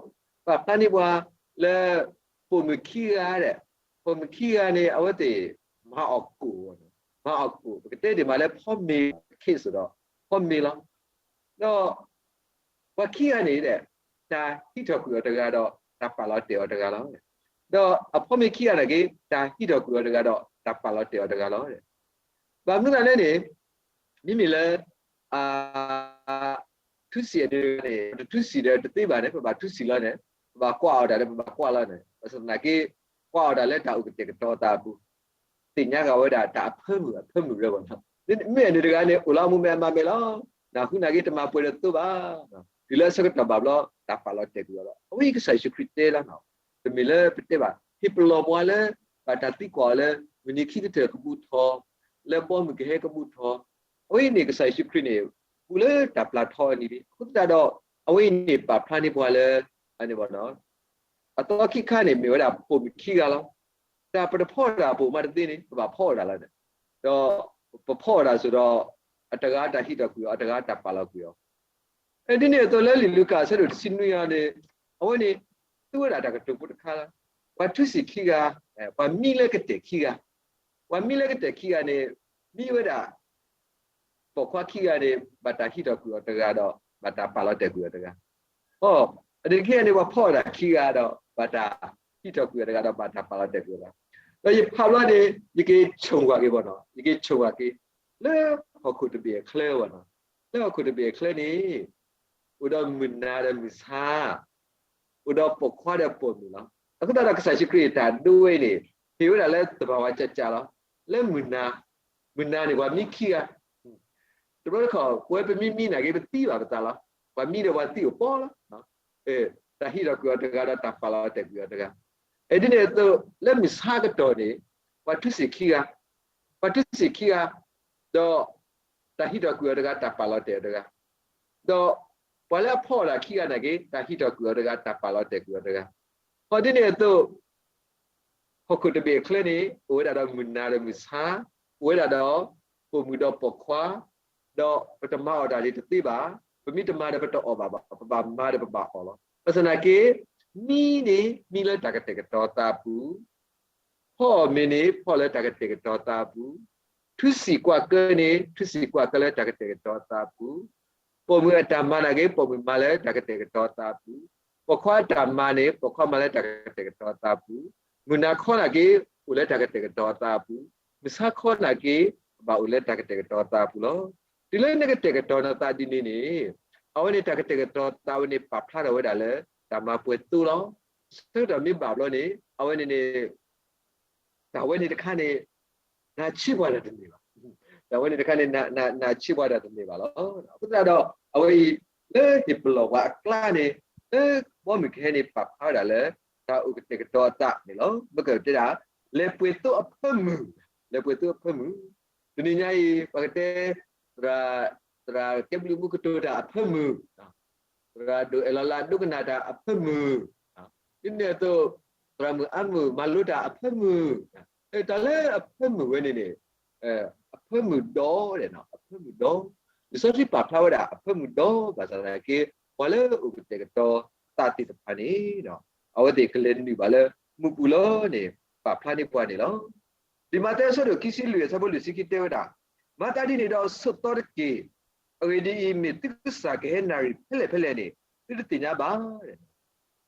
ပာ်ဖျါန့ၢ်ပှၤလၢ ပိာ်မုၣ်ခံဂၤဒီး, ပိာ်မုၣ်ခံဂၤန့ၣ် အဝဲသ့ၣ် မၤအီၣ်ကိၣ်, မၤအီၣ်ကိၣ် ပကတဲဒ်မးလၢဖီမ့ၤ case ဒီး ဖီမ့ၤလီၤ. ဒီး ပှၤခံဂၤန့ၣ်ဒီး တၢ်ဟံးထီၣ်ကွံာ်အီၤတဂၤဒီး တၢ်ပာ်လီၤတဲာ်အီၤတဂၤလီၤ. ဒီးအဖီမ့ၤခံဂၤန့ၣ်က့ၤ တၢ်ဟံးထီၣ်ကွံာ်အီၤတဂၤဒီး တၢ်ပာ်လီၤတဲာ်အီၤတဂၤလီၤ. ဘၣ်မနုၤသးလဲၣ်န့ၣ်, မ့မ့ၢ်လၢ ထူစံာ်အဒုန့ၣ် ပတထူစံာ်ဒီးတသ့ဘၣ်န့ၣ် ပဘၣ်ထူစံာ်လီၤန့ၣ်, ပဘၣ်ကွၢ်အီၤတၢ်ဒီးပဘၣ်ကွၢ်လီၤန့ၣ်, ဘၣ်ဆၣ်သနာ်က့ ကွၢ်အီၤတၢ်လၢတၢ်အိၣ်ကတဲာ်ကတီၤသးအပူၤ, သ့ၣ်ညါဃာ်ဝဲဒၣ်တၢ်အဖၢမုၢ်အဖၢမုၢ်ရၢဘၣ်နီၤ. မ့မ့ၢ်အန့ၣ်တဂၤန့ၣ် အိၣ်လၢအမူမဲအမၤမဲာ်လီၤ. နၢ်ဟူနာ်က့တမၤပှဲၤဒီးသိဘၣ်. တုၤလၢအဆၢကတီၢ်ဘၣ်ဘျီ တၢ်ပာ်လီၤတဲာ်ကွံာ်အီၤလီၤ. အဝဲအံၤကစၢ်ယ့ၣ်ၡူးခရံာ်တဲလီၤနီၤ. တမ့ၢ်လၢပတဲဘၣ် ဟ့ၣ်ပလီၢ်ပှၤလၢ ဘၣ်တၢ်သံကွၢ်အီၤလၢ မုၢ်နံၤခံကတၢၢ်ကဘူၣ်ထီၣ်, လၢဘီမုၢ်ကဟဲကဘူၣ်ထီၣ်. အဝဲအံၤန့ၣ် ကစၢ်ယ့ၣ်ၡူးခရံာ်န့ၣ် ပူၤလၢတၢ်ပျၢ်ထီအနံၤလံ. အဃိသတးဒီး အဝဲအံၤန့ၣ် ပာ်ဖျါန့ၢ်ပှၤလၢ အန့ၣ်ဘၣ်နီၤ အသီခံခါန့ၣ် မ့ၢ်ဝဲဒၣ်ပိာ်မုၣ်ခံဂၤလီၤ. တၢ်ပတဖီၣ်တၢ်ပိာ်မးတသ့န့ၣ် ပဘၣ်ဖီၣ်အီၤတၢ်လီၤန့ၣ်, ဒီးပဖီၣ်အီၤတၢ်စ့ၢ်ဒီး အတဂၤတၢ်ဟံးထီၣ်ကွံာ်အီၤ အတဂၤတၢ်ပာ်လီၤကွံာ်အီၤ. ဒ်န့ၣ်အသိးလၢလံာ်လူၤကၣ်အဆၢဒိၣ်တဆံနွံအံၤန့ၣ် အဝဲန့ၣ် သူဝဲဒၣ်တၢ်ကတိၤဖိတခါလီၤ. ပှၤထူစံာ်ခံဂၤ, ပှၤမံလၢကတဲာ်ခံဂၤ, ပှၤမံလၢကတဲာ်ခံဂၤန့ၣ် မံဝဲဒၣ် ပိာ်ခွါခံဂၤန့ၣ် ဘၣ်တၢ်ဟံးထီၣ်ကွံာ်အီၤတဂၤဒီး ဘၣ်တၢ်ပာ်လီၤတဲာ်ကွံာ်အီၤတဂၤ, အန့ၣ်ခံဂၤန့ၣ် ပှၤဖီၣ်အီၤတၢ်ခံဂၤဒီး ဘၣ်တၢ်ဟံးထီၣ်ကွံာ်အီၤတဂၤဒီး ဘၣ်တၢ်ပာ်လီၤတဲာ်ကွံာ်အီၤတဂၤ. ဒီးယဖးဘျီန့ၣ် ယက့ၤဆိၣ်ဝဲက့ၤဘၣ်နီၤ, ယက့ၤဆိၣ်ဝဲက့ၤ လၢဟီၣ်ခိၣ်တဘ့ၣ်အချၢဘၣ်နီၤ, လၢဟီၣ်ခိၣ်တဘ့ၣ်အချၢန့ၣ် အိၣ်ဒီးမုၢ်နၤဒီးမုၢ်ဆါ, အိၣ်ဒီးပိာ်ခွါဒီးပိာ်မုၣ်လီၤ. အဃိသတးဒီးကစၢ်ယ့ၣ်ၡူးခရံာ်တၢ်ဒိဝဲအံၤန့ၣ် ဟ့ၣ်ဝဲဒၣ်လၢသဘာဝကၠၢ်ကၠၢ်လီၤ. လၢမုၢ်နၤ, မုၢ်နၤန့ၣ် ပှၤမံခံဂၤ တဘျီတခီၣ် ပဝဲပမံမံနာ်က့ ပသံဘၣ်ပသးလီၤ. ပှၤမံဒီးပှၤသံအိၣ်ပီလီၤ. တၢ်ဟံးထီၣ်ကွံာ်အီၤတဂၤဒီးတၢ်ပာ်လီၤတဲာ်ကွံာ်အီၤတဂၤ. ဒ်န့ၣ်အသိး လၢမုၢ်ဆါကတီၢ်န့ၣ် ပှၤထူစံၣ်ခံဂၤ, ပှၤထူစံၣ်ခံဂၤ, ဒီးတၢ်ဟံးထီၣ်ကွံာ်အီၤတဂၤ တၢ်ပာ်လီၤတဲာ်အီၤတဂၤ, ဒီးပှၤလၢအဖီၣ်အီၤတၢ်ခံဂၤနာ်က့ တၢ်ဟံးထီၣ်ကွံာ်အီၤတဂၤ တၢ်ပာ်လီၤတဲာ်ကွံာ်အီၤတဂၤ. ဟီဒ်န့ၣ်အသိး ဟီၣ်ခိၣ်တဘ့ၣ်အချၢန့ၣ် အိၣ်ဝဲဒၣ်ဒီးမုၢ်နၤဒီးမုၢ်ဆါ, အိၣ်ဝဲဒၣ်ဒီးပိာ်မုၣ်ဒီးပိာ်ခွါ, ဒီးပတမၤအီၣ်တၢ်ဒ်တသ့ဘၣ်, ပမ့ၢ်တမၤဒီးပတအီၣ်ဘၣ်ဘၣ်, ပဘၣ်မၤဒီးပဘၣ်အီၣ်လီၤ. ဘၣ်ဆၣ်သနာ်က့ မံန့ၣ် မံလၢတၢ်ကတဲာ်ကတီၤသးအပူၤ, ဖီၣ်အီၤမ့ၤန့ၣ် ဖီၣ်လၢတၢ်ကတဲာ်ကတီၤသးအပူၤ, ထူစံၣ်ကွၢ်ကၢန့ၣ် ထူစံၣ်ကွၢ်ကၢလၢတၢ်ကတဲာ်ကတီၤသးအပူၤ, ပိာ်မုၣ်အတၢ်မၤနာ်က့ ပိာ်မုၣ်မၤလၢတၢ်ကတဲာ်ကတီၤသးအပူၤ, ပိာ်ခွါအတၢ်မၤန့ၣ် ပိာ်ခွါမၤလၢတၢ်ကတဲာ်ကတီၤသးအပူၤ, မုၢ်နၤခီနာ်က့ အိၣ်လၢတၢ်ကတဲာ်ကတီၤသးအပူၤ, မုၢ်ဆါခီနာ်က့ ဘၣ်အိၣ်လၢတၢ်ကတဲာ်ကတီၤသးအပူၤလီၤ. တုၤလၢနကတဲာ်ကတီၤနသးဒ်န့ၣ်န့ၣ် အဝဲန့ၣ်တၢ်ကတဲာ်ကတီၤသးဝဲန့ၣ် ပာ်ဖျါထီၣ်ဝဲဒၣ်လၢ တၢ်မၤပှဲၤသိလီၤ. ဆၢကတီၢ်မ့ၢ်ဘၣ်ဘျီန့ၣ် အဝဲန့ၣ်န့ၣ် တၢ်ဝဲန့ၣ်တခါန့ၣ် နၤဆံးပှၤတၢ်တမ့ၢ်ဘၣ်. တၢ်ဝဲန့ၣ်တခါန့ၣ် နၤဆံးပှၤတၢ်တမ့ၢ်ဘၣ်လီၤ. အဃိသတးဒီး အဝဲအံၤ လၢဟ့ၣ်ပလီၢ်ပှၤအကျါန့ၣ် လၢဘီမုၢ်ကဟဲန့ၣ် ပာ်ဖျါဝဲဒၣ်လၢ တၢ်အိၣ်ကတဲာ်ကတီၤအသးန့ၣ်လီၤ. မ့ၢ်ကတဲဒၣ် လဲၤပှဲၤသိအဖၢမုၢ်, လဲၤပှဲၤသိအဖၢမုၢ်, တနံၤညါအံၤ ပကတဲ သရၣ်, သရၣ်ကဲဘျုးမူကတိၤတၢ်အဖၢမုၢ်, သရၣ်ဒိၣ်အဲၣ်လီၤလၢအဒိကနၣ်တၢ်အဖၢမုၢ်, ဒ်န့ၣ်အသိး သရၣ်မုၣ်အါမုၣ်မၤလိတၢ်အဖၢမုၢ်, တၢ်လၢအဖၢမုၢ်ဝဲန့ၣ်န့ၣ် အဖၢမုၢ်ဒီး, အဖၢမုၢ်ဒီး, လံာ်စီဆှံပာ်ဖျါဝဲဒၣ်အဖၢမုၢ်ဒီး ဘၣ်ဆၣ်သနာ်က့ ပှၤလၢအအိၣ်ကတဲာ်ကတီၤသးသ့ၣ်တဖၣ်န့ၣ် အဝဲသ့ၣ်ကလဲၤနုာ်ဘၣ်လၢမုၢ်ပူၤလီၤန့ၣ် ပာ်ဖျါန့ၢ်ပှၤန့ၣ်လီၤ. လံာ်မးသဲအဆၢဒိၣ်ခံဆံလွံၢ်အဆၢဖိလွံၢ်ဆံခံတဲဝဲဒၣ်, မၤသးဒ်န့ၣ်ဒီးဆိးသီတက့ၢ်. အဂ့ၢ်ဒ်အံၤ, မ့ၢ်သုကစၢ်ကဟဲနၣ်ရံၣ်ဖဲလဲၣ်ဖဲလဲၣ်န့ၣ် သုတသ့ၣ်ညါဘၣ်.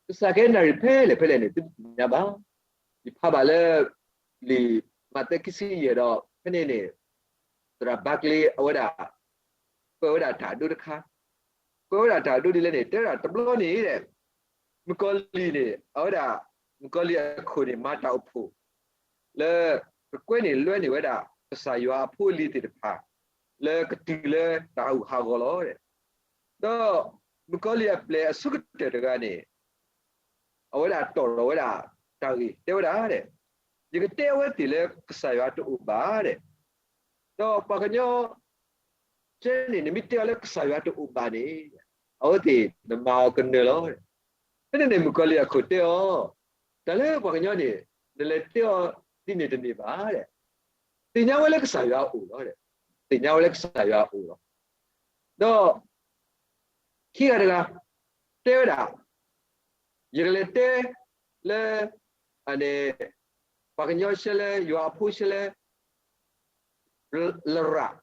ကစၢ်ကဟဲနၣ်ရံၣ်ဖဲလဲၣ်ဖဲလဲၣ်န့ၣ် သုတသ့ၣ်ညါဘၣ်. ယဖးဘၣ်လၢ လံာ်မးသဲခံဆံယဲၢ်ဒီး ဖဲန့ၣ်န့ၣ် သရၣ်ဘၣ်ကျ့အဝဲဒၣ် ကွဲးဝဲဒၣ်တၢ်အဒိတခါ, ကွဲးဝဲဒၣ်တၢ်အဒိဒ်လဲၣ်န့ၣ် တဲဝဲဒၣ်တဘျီန့ၣ် မုၣ်ကီၤလံၢ်န့ၣ် အဝဲဒၣ် မုၣ်ကီၤလံၢ်အခိၣ်န့ၣ် မၤတၢ်အိၣ်ဖှိၣ် လၢ ကကွဲန့ၢ်လွဲန့ၢ်ဝဲဒၣ် ကစၢ်ယွၤအဖိအလံၤသ့ၣ်တဖၣ် လၢကတုၤလၢတၢ်ဟးဂူာ်ဟးဂီၤလီၤ. ဒီးမုၣ်ကီၤလံၢ်အပျဲၢ်အဆိကတၢၢ်တဂၤန့ၣ် အဝဲဒၣ်တီၣ်ထီၣ်ဝဲဒၣ်တၢ်ဂ့ၢ် တဲဝဲဒၣ်, ယကတဲအဝဲသ့ၣ်လၢကစၢ်ယွၤတအိၣ်ဘၣ် ဒီးပှၤကညီ ကဲန့ၣ် နမ့ၢ်တဲအီၤလၢကစၢ်ယွၤတအိၣ်ဘၣ်န့ၣ် အဝဲသ့ၣ်နမၤအီၤကနၢၤလီၤ. ဖဲန့ၣ်န့ၣ် မုၣ်ကီၤလံၢ်အခိၣ်တဲအီၤ, တၢ်လၢပှၤကညီန့ၣ် နလဲၤတဲအီၤဒ်န့ၣ်တန့ၢ်ဘၣ်. သ့ၣ်ညါဝဲလၢကစၢ်ယွၤအအိၣ်လီၤ. သ့ၣ်ညါဝဲလၢကစၢ်ယွၤအအိၣ်လီၤ. ဒီး ခံဂၤတဂၤ တဲဝဲဒၣ်, ယကလဲၤတဲလၢ ပှၤကညီရှဲလဲၣ် ယွၤအဖိရှဲလဲၣ် လရၣ်,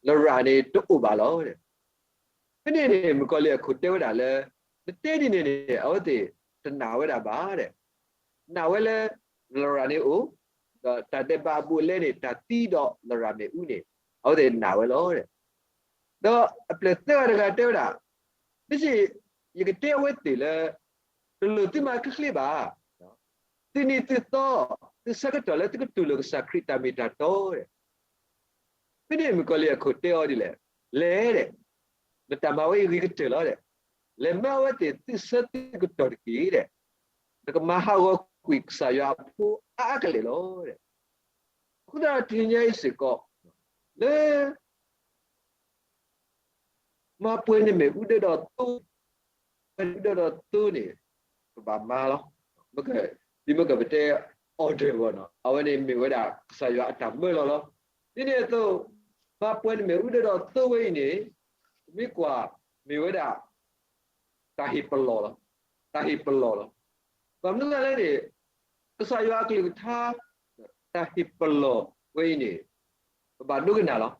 လရၣ်န့ၣ်တအိၣ်ဘၣ်လီၤ. ဖဲန့ၣ်န့ၣ် မုၣ်ကီၤလံၢ်အခိၣ်တဲဝဲဒၣ်လၢ နတဲဒ်န့ၣ်န့ၣ် အဝဲသ့ၣ်တနာ်ဝဲဒၣ်ဘၣ်. နာ်ဝဲလၢ လရၣ်န့ၣ်အိၣ်, ဒီးတၢ်ဒဲးဘးအဘူးအလဲန့ၣ် တၢ်သံဒီးလရၣ်မ့ၣ်အူန့ၣ် အဝဲသ့ၣ်နာ်ဝဲလီၤ. ဒီးအပျဲၢ်သၢဂၤတဂၤတဲဝဲဒၣ်, မ့ၢ်ယကတဲအဝဲသ့ၣ်လၢ တလိၣ်သုမၤချ့ချ့ဘၣ်. သုနံၤသုသီ သုဆၢကတီၢ်လၢသုကတူၢ်လိာ်ကစၢ်ခရံာ်တၢ်မ့ၢ်တၢ်တီ. ဖဲန့ၣ်မုၣ်ကီၤလံၢ်အခိၣ်တဲအီၤဒ်လဲၣ်, လဲၤ, နတၢ်မၤဝဲအံၤဂ့ၤကတၢၢ်လီၤ. လဲၤမၤဝဲသ့ၣ်သုဆၢသုကတီၢ်တက့ၢ်. နကမၤဟးဂီၤကွံာ်ကစၢ်ယွၤအဖိအါအါကလဲာ်လီၤ. အဃိသတးဒီးတနံၤညါအံၤစ့ၢ်ကီး လၢ မၤပှဲၤနမဲာ်အူဒၢဒီးသိ, ပှဲၤနမဲာ်အူဒၢဒီးသိန့ၣ် ပဘၣ်မၤလီၤ. ဒ်မ့ၢ်ကပတဲ order ဘၣ်နီၤ, အဝဲန့ၣ်မ့ၢ်ဝဲဒၣ်ကစၢ်ယွၤအတၢ်မၢလီၤလီၤ. ဒ်န့ၣ်အသိး မၤပှဲၤနမဲာ်အူဒၢဒီးသိဝဲအံၤန့ၣ် ပမ့ၢ်ကွၢ်မ့ၢ်ဝဲဒၣ် တၢ်ဟ့ၣ်ပလီၢ်လီၤ. တၢ်ဟ့ၣ်ပလီၢ်လီၤ. ဘၣ်မနုၤလဲၣ်န့ၣ် ကစၢ်ယွၤအကလုၢ်ကထါ တၢ်ဟ့ၣ်ပလီၢ်ဝဲအံၤန့ၣ် ပဘၣ်ဒိကနၣ်လီၤ.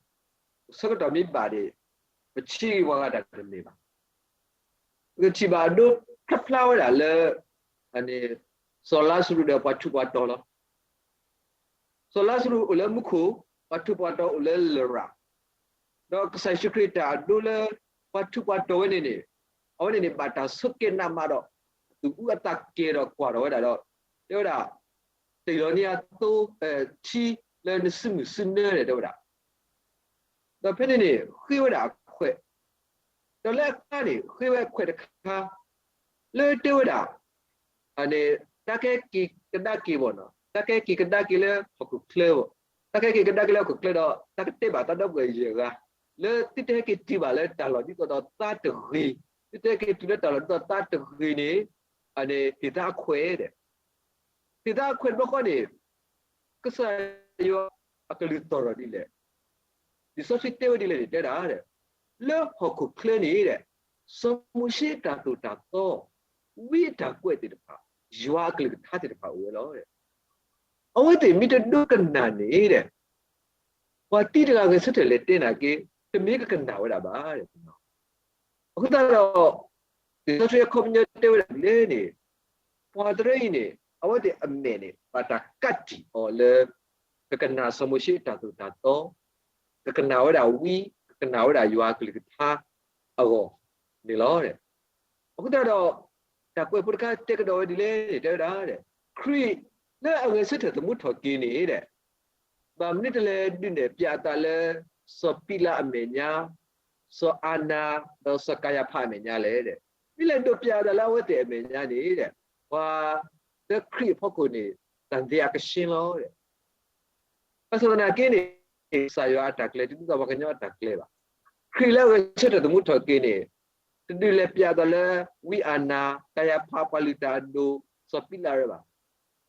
ဆၢကတီၢ်မ့ၢ်ဘၣ်ဒီး ပထံၣ်ပှၤဂၤတၢ်တမ့ၢ်ဘၣ်. ပကထံၣ်ဘၣ်အဒိဖျါဖျါဝဲဒၣ်လၢ စီၤလါစရူးဒီးပှၤထူးပှၤတီၤလီၤ. စီၤလါစရူးအိၣ်လၢမူခိၣ်, ပှၤထူးပှၤတီၤအိၣ်လၢလရာ်, ဒီးကစၢ်ယ့ၣ်ၡူးခရံာ်တၢ်အဒိလၢ ပှၤထူးပှၤတီၤဝဲန့ၣ်န့ၣ် အဝဲန့ၣ်န့ၣ် ဘၣ်တၢ်ဆိးက့နးမးဒီး အသူၣ်အူအသးကဲၤဒီးကွၢ်ထီၣ်ဝဲဒၣ်ဒီး တဲဝဲဒၣ် တ့ၢ်လီၤန့ၢ်အသိ ထံလၢနစုမုၢ်စုနၢန့ၣ် တဲဝဲဒၣ် ဒီးဖဲန့ၣ်န့ၣ် ဃ့ဝဲဒၣ်အခွဲး, ဒီးလၢအကျါန့ၣ် ဃ့ဝဲအခွဲးတခါ လၢတဲဝဲဒၣ် န့ၣ် တၢ်ကဟဲက့ၤကဒါက့ၤဘၣ်နီၤ, တၢ်ကဟဲက့ၤကဒါက့ၤလၢဟီၣ်ခိၣ်ချၢဘၣ်, တၢ်ကဟဲက့ၤကဒါက့ၤလၢဟီၣ်ခိၣ်ချၢဒီး တၢ်ကတဲဘၣ်တၢ်ဒီပုၢ်ဝဲၢ်ယဲၢ်ဂၤ လၢသုတဟဲက့ၤတုၤဘၣ်လၢတၢ်လီၢ်ဒ်သိးဒီးသါတဂ့ၤ, သုတဟဲက့ၤတုၤလၢတၢ်လီၢ်ဒ်သိးသါတဂ့ၤန့ၣ် န့ၣ် ဟ့ၣ်သါအခွဲးဒီး ဟ့ၣ်သါအခွဲးတဘျီဃီန့ၣ် ကစၢ်ယွၤအကလုၢ်သီၣ်ထီၣ်ဒ်လဲၣ်. လံာ်စီဆှံတဲဝဲဒ်လဲၣ်န့ၣ် တဲဒၣ် လၢဟီၣ်ခိၣ်ချၢန့ၣ် စီၤမိၤၡ့အတၢ်သိၣ်တၢ်သီ, ဝံအတၢ်ကွဲးသ့ၣ်တဖၣ်, ယွၤအကလုၢ်ကထါသ့ၣ်တဖၣ်အိၣ်ဝဲလီၤ. အဝဲသ့ၣ်မ့ၢ်တဒိကနၣ်န့ၣ် ပှၤသံတဂၤဂဲၤဆၢထၢၣ်လဲၤတဲနာ်က့ တမ့ၢ်ကကနၣ်ဝဲဒၣ်ဘၣ်. အဃိသတးဒီး လံာ်စီဆှံအခီပညီတဲဝဲဒၣ်ဒ်လဲၣ်န့ၣ်, ပှၤတရၢအံၤန့ၣ် အဝဲသ့ၣ်အမဲာ်န့ၣ် ဘၣ်တၢ်ကးတံာ်အီၤလၢ ကကနၣ်စီၤမိၤၡ့အတၢ်သိၣ်တၢ်သီ, ကကနၣ်ဝဲဒၣ်ဝံ, ကကနၣ်ဝဲဒၣ်ယွၤအကလုၢ်ကထါအဂီၢ်န့ၣ်လီၤ. အဃိသတးဒီး တၢ်ကွဲးဖိတခါတဲကဒီးဝဲဒ်လဲၣ်န့ၣ် တဲဝဲဒၣ် ခရံာ်လၢအဂဲၤဆၢထၢၣ်သမူထီၣ်က့ၤန့ၣ် ဘၣ်မနုၤတလဲၤဒုးနဲၣ်ပျးအသးလၢ စီၤပံလးအမဲာ်ညါ, စီၤအၤနၤ, ဒီးစီၤကၤယၤဖးအမဲာ်ညါလဲၣ်. မ့ၢ်လဲၤဒိးပျးအသးလၢအဝဲသ့ၣ်အမဲာ်ညါန့ၣ် ပှၤလၢခရံာ်အဖီခိၣ်န့ၣ် တၢ်သ့အကရှင်းလီၤ. ဘၣ်ဆၣ်သနာ်က့န့ၣ် ကစၢ်ယွၤအတၢ်ကျဲၤ တဒ်သိးပှၤကညီအတၢ်ကျဲၤဘၣ်. ခရံာ်လၢအဂဲၤဆၢထၢၣ်သမူထီၣ်က့ၤန့ၣ် တဒုးလဲၤပျးအသးလၢ ဝံအၤနၤ, ကၤယၤဖး, ပှၤလုၢ်တၢ်အဒိၣ်, စီၤပံလးတရၢဘၣ်.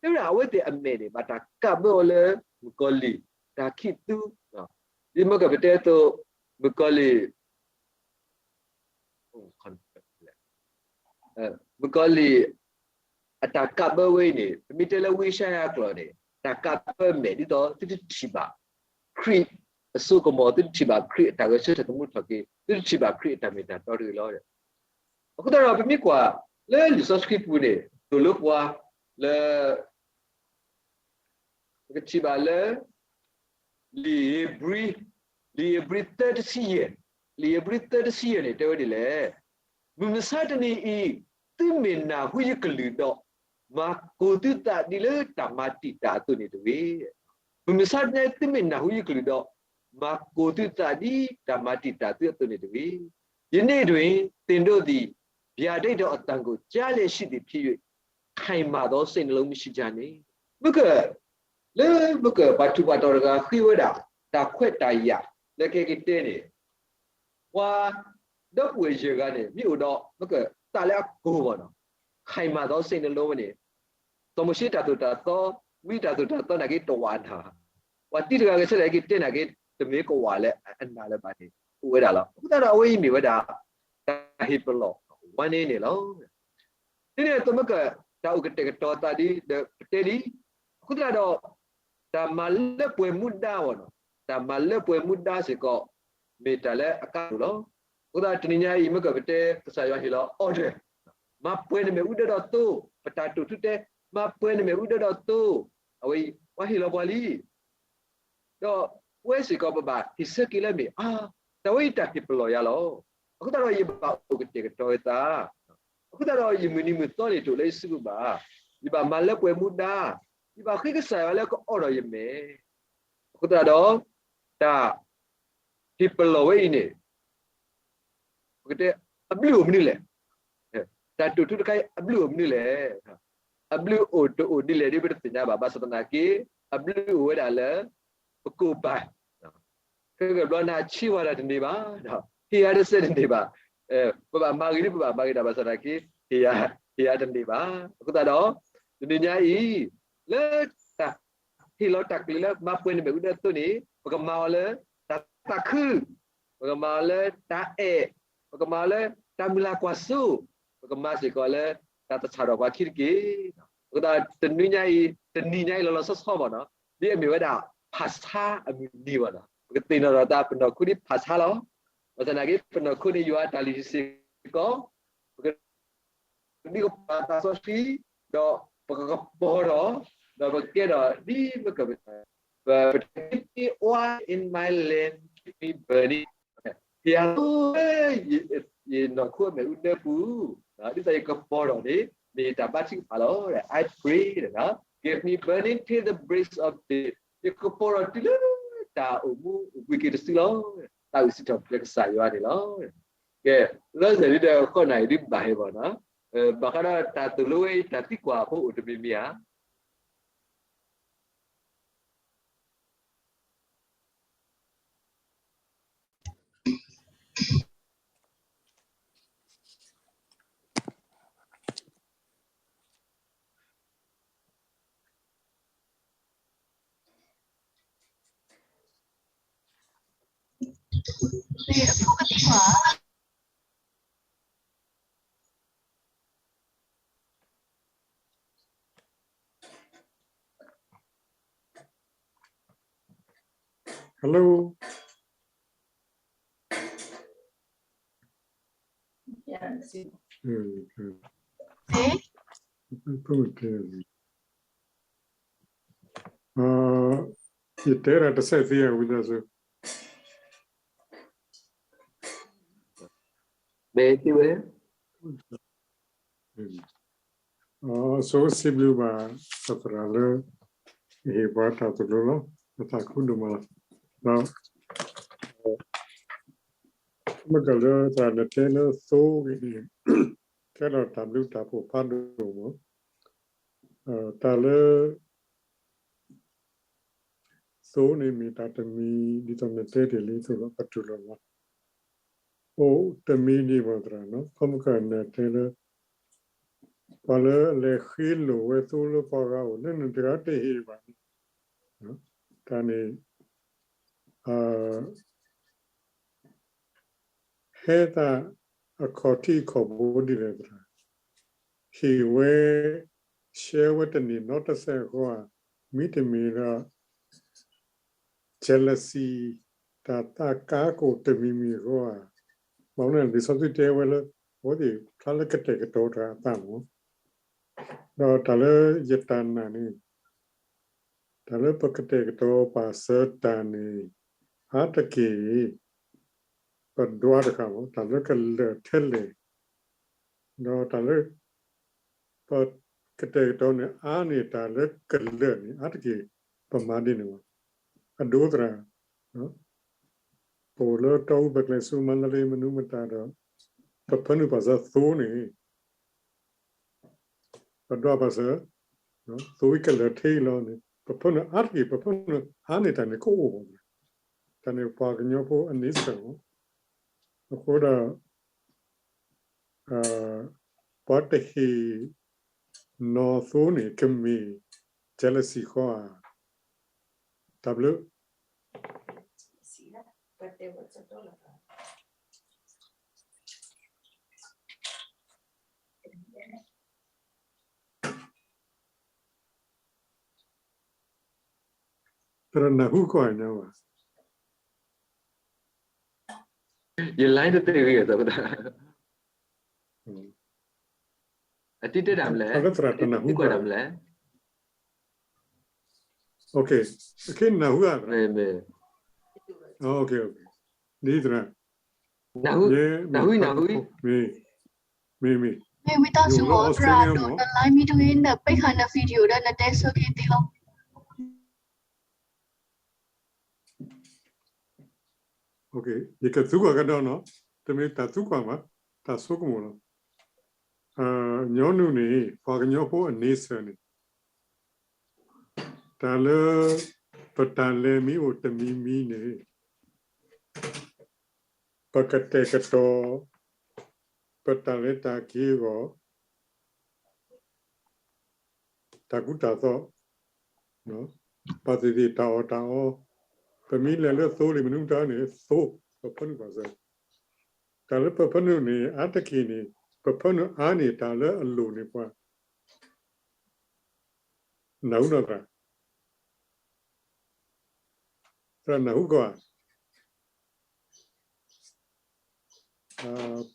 တဲဝဲဒၣ်အဝဲသ့ၣ်အမဲာ်န့ၣ် ဘၣ်တၢ်ကးဘၢအီၤလၢ မုၣ်ကီၤလံၢ် တၢ်ခံးသူ, ဒ်မ့ၢ်ကပတဲအသိး မုၣ်ကီၤလံၢ် မုၣ်ကီၤလံၢ် အတၢ်ကးဘၢဝဲအံၤန့ၣ် ပမ့ၢ်တဲလၢဝံယၡါယၤအကျိာ်န့ၣ် တၢ်ကးဘၢအမဲာ်ဒ်သိးသုတထံၣ်ဘၣ် ခရံာ်အစိကမီၤ, သုတထံၣ်ဘၣ်ခရံာ်အတၢ်ဂဲၤဆၢထၢၣ်သမူထီၣ်က့ၤ, သုတထံၣ်ဘၣ်ခရံာ်အတၢ်မ့ၢ်တၢ်တီတဂ့ၤလီၤ. အဃိသတးဒီး ပမ့ၢ်ကွၢ်လၢလံာ်စီဆှံပူၤန့ၣ် သိၣ်လိပှၤလၢ ပကထံၣ်ဘၣ်လၢ လံာ်ဧ့ၤဘြံၤ, လံာ်ဧ့ၤဘြံၤသၢတဆံယဲၢ်, လံာ်ဧ့ၤဘြံၤသၢတဆံယဲၢ်န့ၣ် တဲဝဲဒ်လဲၣ်, မုၢ်မဆါတနံၤအံၤ သုမ့ၢ်နၢ်ဟူယကလုၢ်ဒီး မၤကိၢ်သုသးဒ်လၢတၢ်မၤတံာ်တာ်အသိးန့ၣ်တဂ့ၤ. မုၢ်မဆါတနံၤအံၤ သုမ့ၢ်နၢ်ဟူယကလုၢ်ဒီး မၤကိၢ်သုသးဒ်တၢ်မၤတံာ်တာ်သုအသိးန့ၣ်တဂ့ၤ. ယနေ့တွင် သင်တို့သည် ဗျာဒိတ်တော်အသံကို ကြားလျက်ရှိသည်ဖြစ်၍ ခိုင်မာသောစိတ်နှလုံးမရှိကြနှင့်. မ့ၢ်က လၢမ့ၢ်က ပှၤထူးပှၤတီၤတဂၤဃ့ဝဲဒၣ် တၢ်ခွဲးတၢ်ယာ် လၢကဟဲက့ၤတဲန့ၣ် ပှၤဒီပုၢ်ဝဲၢ်ယဲၢ်ဂၤန့ၣ် မ့ၢ်အိၣ်ဒီး မ့ၢ်က သးလၢအကိၢ်ဘၣ်နီၤ, ခိုင်မာသောစိတ်နှလုံးဝဲန့ၣ် စီၤမိၤၡ့တၢ်သိၣ်တၢ်သီ, ဝံတၢ်သိၣ်တၢ်သီနာ်က့ တဝာ်နၤ, ပှၤသံတဂၤဂဲၤဆၢထၢၣ်က့ၤတဲနာ်က့ တမ့ၢ်ကဝာ်လၢအနၢ်လၢၤဘၣ်န့ၣ် အိၣ်ဝဲဒၣ်လီၤ. အဃိသတးဒီးအဝဲအံၤမ့ၢ်ဝဲဒၣ် တၢ်ဟ့ၣ်ပလီၢ် ဝါန့ၣ်န့ၣ်လီၤ. ဒ်န့ၣ်အသိးမ့ၢ်က တၢ်အိၣ်ကတဲာ်ကတီၤသးဒ်ဒီးပတဲလံ. အဃိသတးဒီး တၢ်မၤလၢပှဲၤမူဒါဘၣ်နီၤ, တၢ်မၤလၢပှဲၤမူဒါစ့ၢ်ကီး မ့ၢ်တၢ်လၢအကါဒိၣ်လီၤ. အဃိသတးတနံၤညါအံၤ မ့ၢ်ကပတဲကစၢ်ယွၤဟ့ၣ်လီၤ order, မၤပှဲၤနမဲာ်အူဒၢဒီးသိ, ပတၢ်တိာ်ထူတဲ မၤပှဲၤနမဲာ်အူဒၢဒီးသိ, အဝဲအံၤ ပှၤဟ့ၣ်လီၤပှၤလံ ဒီးပဝဲစ့ၢ်ကီးပဘၣ်ဟ့ၣ်ဆၢက့ၤလၢမ့ၢ်အါ, တၢ်ဝဲအံၤတၢ်ဟ့ၣ်ပလီၢ်ယၤလီၤ. အဃိသတးဒီးယဘၣ်အိၣ်ကတဲာ်ကတီၤဝဲသး, အဃိသတးဒီးယမုၢ်နံၤမုၢ်သီန့ၣ်တအိၣ်လၢယစုပူၤဘၣ်, ယဘၣ်မၤလၢပှဲၤမူဒါ, ယဘၣ်ဃ့ကစၢ်ယွၤလၢကအိးထီၣ်ယမဲာ်. အဃိသတးဒီး တၢ်ဟ့ၣ်ပလီၢ်ဝဲအံၤန့ၣ် ပကတဲ အဘျုးအိၣ်မနုၤလဲၣ်. တၢ်တိာ်ထူတခါအံၤ အဘျုးအိၣ်မနုၤလဲၣ်. အဘျုးအိၣ်တအိၣ်ဒ်လဲၣ်ဒ်ပတသ့ၣ်ညါဘၣ်, ဘၣ်ဆၣ်သနာ်က့ အဘျုးအိၣ်ဝဲဒၣ်လၢ ပကိၢ်ပၤ, ခဲကဘျီန့ၣ် ဆံးဝဲဒၣ်တန့ၢ်ဘၣ်, ဟ့ၣ်ယၤတစဲးတန့ၢ်ဘၣ်, ပဘၣ်မၤဂ့ၤဒ်ပဘၣ်မၤဂ့ၤတၢ် ဘၣ်ဆၣ်သနာ်က့ ဟ့ၣ်ယၤတန့ၢ်ဘၣ်. အဃိသတးဒီး တနံၤညါအံၤ လၢတၢ် ဟ့ၣ်လီၤတၢ်ကလုၢ်လၢမၤပှဲၤနမဲာ်အူဒၢအသိးန့ၣ် ပကမၤအီၤလၢတၢ်သးခု, ပကမၤအီၤလၢတၢ်အဲၣ်, ပကမၤအီၤလၢတၢ်မုၢ်လၢ်ကွၢ်စိ, ပကမၤစ့ၢ်ကီးလၢတၢ်သဆၣ်ထီၣ်ပှၤခံတက့ၢ်. အဃိသတး တနံၤညါအံၤ တနံၤညါအံၤလီၤလီၤဆီဆီဘၣ်နီၤ, ဒ်အမ့ၢ်ဝဲဒၣ် ဖၣ်ဆါအမုၢ်နံၤဘၣ်နီၤ, ပကသ့ၣ်နီၣ်ထီၣ်သးပနီၢ်ခိဒ်ဖၣ်ဆါလီၤ. ဘၣ်ဆၣ်သနာ်က့ ပနီၢ်ခိန့ၣ် ယွၤအတၢ်လုၢ်ဟံၣ်စ့ၢ်ကီး ပက ဒ်ကပီၤသးစီဆှံ, ဒီးပကကပီၤထီၣ်, ဒီးပကကဲထီၣ်ဒ်မ့ၢ်က ပ ပ Give me oil in my lamp, keep me burning. ဟ့ၣ်ယၤ ယနီၢ်ခိအမဲာ်အူဒၢပူၤ, ဒ်သိးယကပီၤထီၣ်န့ၣ် မ့ၢ်ယတၢ်ဘါထုကဖၣ်လီၤ. I pray, give me burning till the breath of death. ယကပီၤထီၣ်တုၤလၢတၢ်အိၣ်မူအိၣ်ဘှံးက့ၤတစုလီၤ. သးဝံၣ်စံးထီၣ်ပတြၢၤကစၢ်ယွၤန့ၣ်လီၤ. ကဲ, လၢစဲၤဒ်ဒီးဃီနၣ်အံၤဒ်ဘၣ်ဟဲဘၣ်နီၤ, ဘၣ်ဃးဒီးတၢ်သိၣ်လိဝဲအံၤ တၢ်သံကွၢ်ဖိအိၣ်တမံၤမံၤဧါ. Hello. ယတဲဒၣ်တစဲးသ့ဧါ ဝံသးစူၤ, မ့ၢ်သ့ဝဲ အဆိစံးဘျုးဘၣ်သရၣ်လၢ ဟ့ၣ်ပှၤတၢ်သိၣ်လိလီၤ. ပသးခုဒိၣ်မးလီၤ. ဒီး မ့ၢ်ကလၢသရၣ်နတဲလၢသိဂ့ၤန့ၣ် ကဲထီၣ်တၢ်ဘျုးတၢ်ဖှိၣ်ဖးဒိၣ်မး, တၢ်လၢ သိန့ၣ်မ့ၢ်တၢ်တမံၤ ဒ်သိးနတဲတ့ၢ်လံသိးဒီး ပတူၢ်လိာ်လီၤ. အိၣ်တမံၤဒံးဘၣ်သရၣ်နီၤ, ခီမ့ၢ်ကနၢ်တဲလၢ ပှၤလၢအလဲၤဃ့လိာ်ဝဲသိလၢပှၤဂၤအိၣ် လၢနတဂၤတဟ့ၣ်ဘၣ်န့ၣ် တၢ်န့ၣ် ဟဲသးအခီၣ်ထံးအခီၣ်ဘိဒ်လဲၣ်သရၣ်, ဟ့ၣ်ဝဲ ရှဲဝဲတန့ၢ်နီတစဲးအဃိဧါ, မ့တမ့ၢ်ဒီး jealousy တၢ်သးကါကအိၣ်တမံၤမံၤအဃိဧါ, ဘၣ်မနုၤလံာ်စီဆှံတဲဝဲလၢ အဝဲသ့ၣ်ဖျါလၢကတဲာ်ကတီၤတၢ်အသးမး, ဒီးတၢ်လၢယတၢ်နာ်န့ၣ် တၢ်လၢပကတဲာ်ကတီၤပာ်စၢၤတၢ်န့ၣ် အါတက့ၢ် ပဒွးတဃၣ်မး တၢ်လၢကလၢာ်ထဲလဲၣ်, ဒီးတၢ်လၢ ပကတဲာ်ကတီၤန့ၣ် အါန့ၢ်တၢ်လၢကလၢာ်န့ၣ် အါတက့ၢ် ပမၤဒ်န့ၣ်မး, အဒိသရၣ် ပအိၣ်လၢတီအူပကျဲးစူး မါတလ့ မနုၤမတၤဒီး ပဖၢနုာ်ပာ်စၢၤသိန့ၣ် ပဒွးပာ်စၢၤ သိဝံၤကလၢာ်ထဲအံၤလီၤန့ၣ် ပဖၢနုာ်အါတက့ၢ် ပဖၢနုာ်အါန့ၢ်တၢ်န့ၣ်ကအိၣ်ဘၣ်, တၢ်န့ၣ်ပှၤကညီဖိအန့ဆၢၣ်လီၤ. အဃိဒီး ပှၤတဟ့ၣ်နီၢ်သိန့ၣ် ကမ့ၢ် jealousy ဃီဧါ, တၢ်ဘျုး သရၣ်နၢ်ဟူကွၢ်ညါဘၣ်, ယ line တသ့ဂ့ၤအသး, အတံၤတဲတၢ်မနုၤလဲၣ်, သရၣ်တနၢ်ဟူကွၢ်တၢ်မနုၤလဲၣ်, နၢ်ဟူဧါ, ဒ်သရၣ်, နၢ်ဟူ, နၢ်ဟူ, မ့ၢ်, မ့ၢ်, မ့ၢ်ဝံသးစူၤ သရၣ်ဒိၣ် န line မ့ၢ်တဂ့ၤ နပ့ၢ်ဃာ်န video ဒီးနတဲဆိက့ၤသ့လီၤ. ယကသူကွၢ်ကဒီးနီၤ, တမ့ၢ်တၢ်သူကွၢ်ဘၣ်, တၢ်ဆိကမိၣ်လီၤ. ညီနုၢ်န့ၣ် ပှၤကညီဖိအန့ဆၢၣ်န့ၣ် တၢ်လၢ ပတၢ်လဲၤမ့ၢ်အိၣ်တမံၤမံၤန့ၣ် ပကတဲာ်ကတီၤ ပတၢ်လဲၤတၢ်က့ၤအဂီၢ် တၢ်ကူတၢ်သိး ပသ့ၣ်သ့ၣ်တၢ်အီၣ်တၢ်အီ, ပမ့ၢ်လဲၤလၢသိလံၤမနုၤမတၤန့ၣ် သိ ပဖၢနုာ်ပာ်စၢၤ, တၢ်လၢပဖၢနုာ်န့ၣ် အါတက့ၢ်န့ၣ် ပဖၢနုာ်အါန့ၢ်တၢ်လၢအလိၣ်န့ၢ်ပှၤ နၢ်ဟူနီၢ်သရၣ်, သရၣ်နၢ်ဟူကီးဧါ,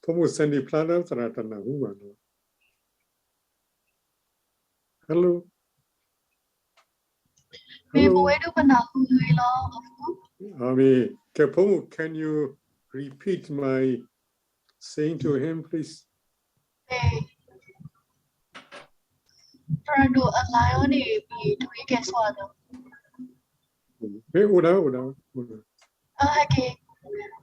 ဖိမုၣ်စဲးနံၣ်ဖျါလၢသရၣ်တနၢ်ဟူဘၣ်နီၤ, hello, မ့ၢ်ပဝဲဒၣ်ပနၢ်ဟူလီၤ, ကဲဖိမုၣ် can you repeat my saying to him please, သရၣ်ဒိၣ်အ line အီၤန့ၣ် မ့ၢ်တဂ့ၤကဲဆိဒီး, မ့ၢ်အိၣ်ဒၣ်, အိၣ်ဒၣ်, အိၣ်ဒၣ်, ဟဲက့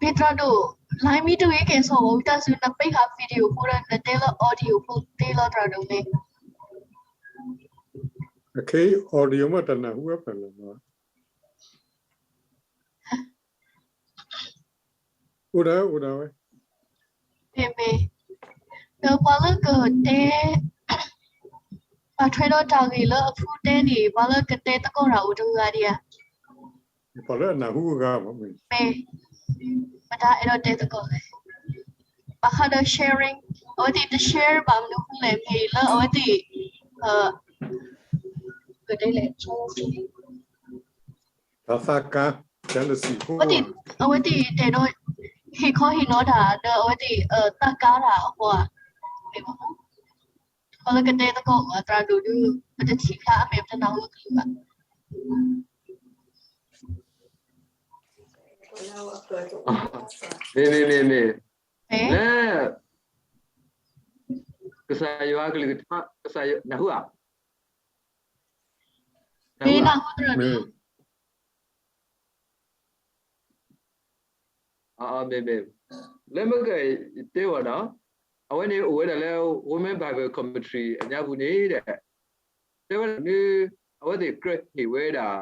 ၤ, သရၣ်ဒိၣ်, လၢမ့ၢ်တဂ့ၤကဲၤဆိၣ် ဝံသးစူၤ နပ့ၢ်ဃာ် video ဖိဒီး နတဲလၢ audio ဖိသ့လီၤ သရၣ်ဒိၣ်မ့ၢ်. အခဲအံၤ audio မ့ၢ်တနၢ်ဟူဝဲဖဲလဲၣ်. အိၣ်ဒၣ် အိၣ်ဒၣ်ဝဲ. မ့မ့ၢ်, ဒီးပှၤလၢကတဲ ပှၤထွဲဒီးတၢ်ဂ့ၢ်လၢအဖုတဲန့ၣ် ပှၤလၢကတဲသကိးတၢ်အိၣ်တဂၤဒံးဧါ. ပှၤလၢအနၢ်ဟူအဂၤမ့ၢ်. မ့ၢ်, မတၤအဲၣ်ဒိးတဲသကိးလဲၣ်. ဘၣ်ဃးဒီး sharing အဝဲသ့ၣ်တ share ဘၣ်မနုၤဃိလဲၣ် မ့ၢ်လၢအဝဲသ့ၣ် ကတဲလဲၣ် တၢ်သးကါ jealousy အဃိ အဝဲသ့ၣ်တဲဒီး ဟ့ၣ်ခီဟ့ၣ်နီၤတၢ် ဒီးအဝဲသ့ၣ်သးကါတၢ်အဃိဧါ. မ့ၢ်ဘၣ်. ပှၤလၢကတဲသကိးအသရၣ်ဒိၣ်ဒုး ပတထံၣ်ဖျါအမဲာ် ပတနၢ်ဟူအကလုၢ်ဘၣ်. မ့ၢ် မ့ၢ် မ့ၢ် မ့ၢ် လၢ ကစၢ်ယွၤကလုၢ်ကထါ ကစၢ်ယွၤ နၢ်ဟူဧါ. မ့ၢ်နၢ်ဟူသရၣ်ဒိၣ်. မ့ၢ် မ့ၢ် လၢမ့ၢ်ကတဲဝဲနီၤ, အဝဲန့ၣ်အိၣ်ဝဲဒၣ်လၢ Women Bible Commentary အညါပူၤန့ၣ်ဒီး တဲဝဲဒၣ်န့ၣ် အဝဲသ့ၣ်ကြၢးဟ့ၣ်ဝဲဒၣ်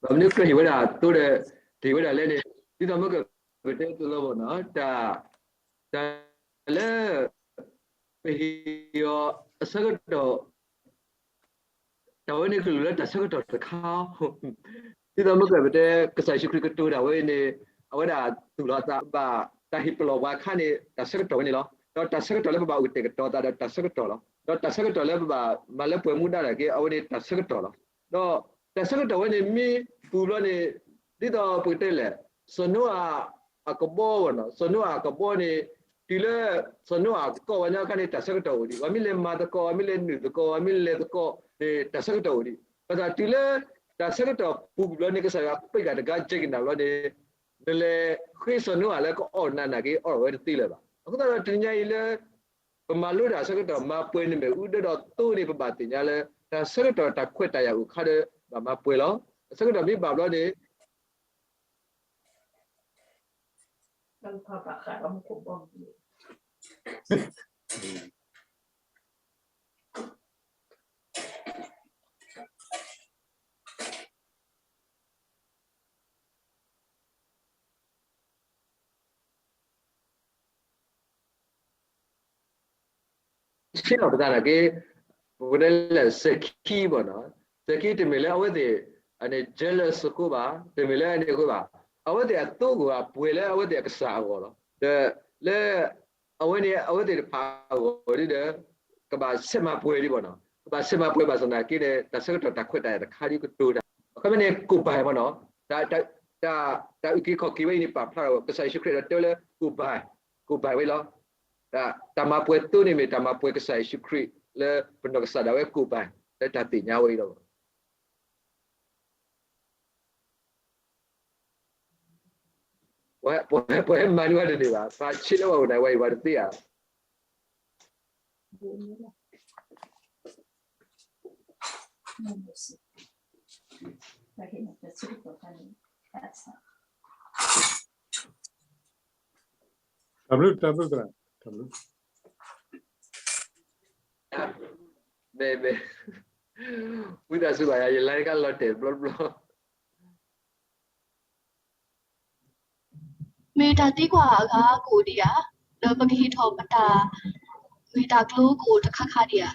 ဘၣ်မနုၤကြၢးဟ့ၣ်ဝဲဒၣ်သိဒီး ဟ့ၣ်ဝဲဒၣ်လဲၣ်န့ၣ် ဒ်သိးမ့ၢ်ကပတဲသိးလီၤဘၣ်နီၤ, တၢ် တၢ်လၢ ပဟ့ၣ်အီၤအဆၢကတီၢ် တၢ်ဝဲန့ၣ်ကလူးလၢတၢ်ဆၢကတီၢ်တခါ, ဒ်သိးမ့ၢ်ကပတဲ ကစၢ်ယ့ၣ်ၡူးခရံာ်ကတိၤတၢ်ဝဲအံၤန့ၣ် အဝဲဒၣ်သူၣ်လီၤသးဘၣ် တၢ်ဟ့ၣ်ပလီၢ်ပှၤအခါန့ၣ် တၢ်ဆၢကတီၢ်ဝဲန့ၣ်လီၤ. ဒီးတၢ်ဆၢကတီၢ်လၢပဘၣ်အိၣ်ကတဲာ်ကတီၤသးဒီးတၢ်ဆၢကတီၢ်လီၤ. ဒီးတၢ်ဆၢကတီၢ်လၢပဘၣ်မၤလၢပှဲၤမူဒါနာ်က့ အဝဲန့ၣ်တၢ်ဆၢကတီၢ်လီၤ. ဒီးတၢ်ဆၢကတီၢ်ဝဲန့ၣ်မ့ၢ်ပူၤဘျီန့ၣ် ဒ်သိးပကတဲလဲၣ် စီၤနိအၤအကဘီဝဲနီၤ, စီၤနိအၤအကဘီန့ၣ် တုၤလၢ စီၤနိအၤကီၢ်ဝဲညါအခါန့ၣ် တၢ်ဆၢကတီၢ်အိၣ်ဒံး, ပှၤမ့ၢ်လဲၤမၤသကိး ပှၤမ့ၢ်လဲၤနုာ်သကိး ပှၤမ့ၢ်လဲၤသကိးန့ၣ် တၢ်ဆၢကတီၢ်အိၣ်ဒံး. ဘၣ်ဆၣ်တုၤလၢ တၢ်ဆၢကတီၢ်ပူၤဘျီန့ၣ် ကစၢ်ယွၤပ့ၢ်ဃာ်တဂၤ Jake နၤဘျီန့ၣ် နလဲၤဃ့စီၤနိအၤလၢကအီၣ်နၤနာ်က့ အီၣ်ဝဲတသ့လၢၤဘၣ်. အဃိသတးဒီးတနံၤညါအံၤလၢ ပမၤလိတၢ်ဆၢကတီၢ် မၤပှဲၤနမဲာ်အူဒၢဒီးသိန့ၣ် ပဘၣ်သ့ၣ်ညါလၢ တၢ်ဆၢကတီၢ်တၢ်ခွဲးတၢ်ယာ်အိၣ်ခါဒီး ဘၣ်မၤပှဲၤလီၤ. တၢ်ဆၢကတီၢ်မ့ၢ်ဘၣ်ဘျီန့ၣ် ဆ့ၣ်နီၤပသးနာ်က့ ပဝဲဒၣ်လၢ စဲးခံ ဘၣ်နီၤ, စဲးခံတမ့ၢ်လၢအဝဲသ့ၣ် jealous အဃိဘၣ်, တမ့ၢ်လၢအန့ၣ်အဃိဘၣ်, အဝဲသ့ၣ်အသိကအိၣ်အပှဲၤလၢအဝဲသ့ၣ်အကစၢ်အဂီၢ်လီၤ. ဒီးလၢ အဝဲန့ၣ် အဝဲသ့ၣ်တဖၣ်အဂီၢ်ဒီး ကဘၣ်ဆဲးမၤပှဲၤဒံးဘၣ်နီၤ, ကဘၣ်ဆဲးမၤပှဲၤဘၣ်ဆၣ်သနာ်က့န့ၣ် တၢ်ဆၢကတီၢ်တၢ်ခွဲးတၢ်ယာ်တခါဒ်ကတိၤတၢ် အခီပညီန့ၣ် ကိၣ်ဘၣ်ဘၣ်နီၤ, တၢ်အုၣ်က့ၤခီၣ်က့ၤဝဲအံၤန့ၣ် ပာ်ဖျါထီၣ် ကစၢ်ယ့ၣ်ၡူးခရံာ်ဒီးတဲဝဲလၢ ကိၣ်ဘၣ်, ကိၣ်ဘၣ်ဝဲလီၤ. တၢ်မၤပှဲၤသိန့ၣ်မ့ၢ်တၢ်မၤပှဲၤကစၢ်ယ့ၣ်ၡူးခရံာ်လၢပနီၢ်ကစၢ်ဒၣ်ဝဲကိၣ်ဘၣ် လၢတၢ်သ့ၣ်ညါဝဲအံၤလီၤ. ပှၤဟဲမၤန့ၢ်ဝဲတန့ၢ်ဘၣ်, ပှၤဆ့လၢပှၤအိၣ်န့ၣ်ဝဲအံၤ ပှၤတသ့ဧါ. တၢ်ဘျုး တၢ်ဘျုးသရၣ်, တၢ်ဘျုး. မ့ၢ် မ့ၢ် ဝံသးစူၤဘၣ်ယၤ ယလဲၤကလီၤတဲာ်တဘျီတဘျီ. မ့ၢ်တၢ်သံကွၢ်အဂၤကအိၣ်ဒံးဧါ, ဒီးပကဟ့ၣ်ထီၣ်ပတၢ်ဂ့ၢ်တၢ်ကျိၤကအိၣ်တခါခါဒံးဧါ.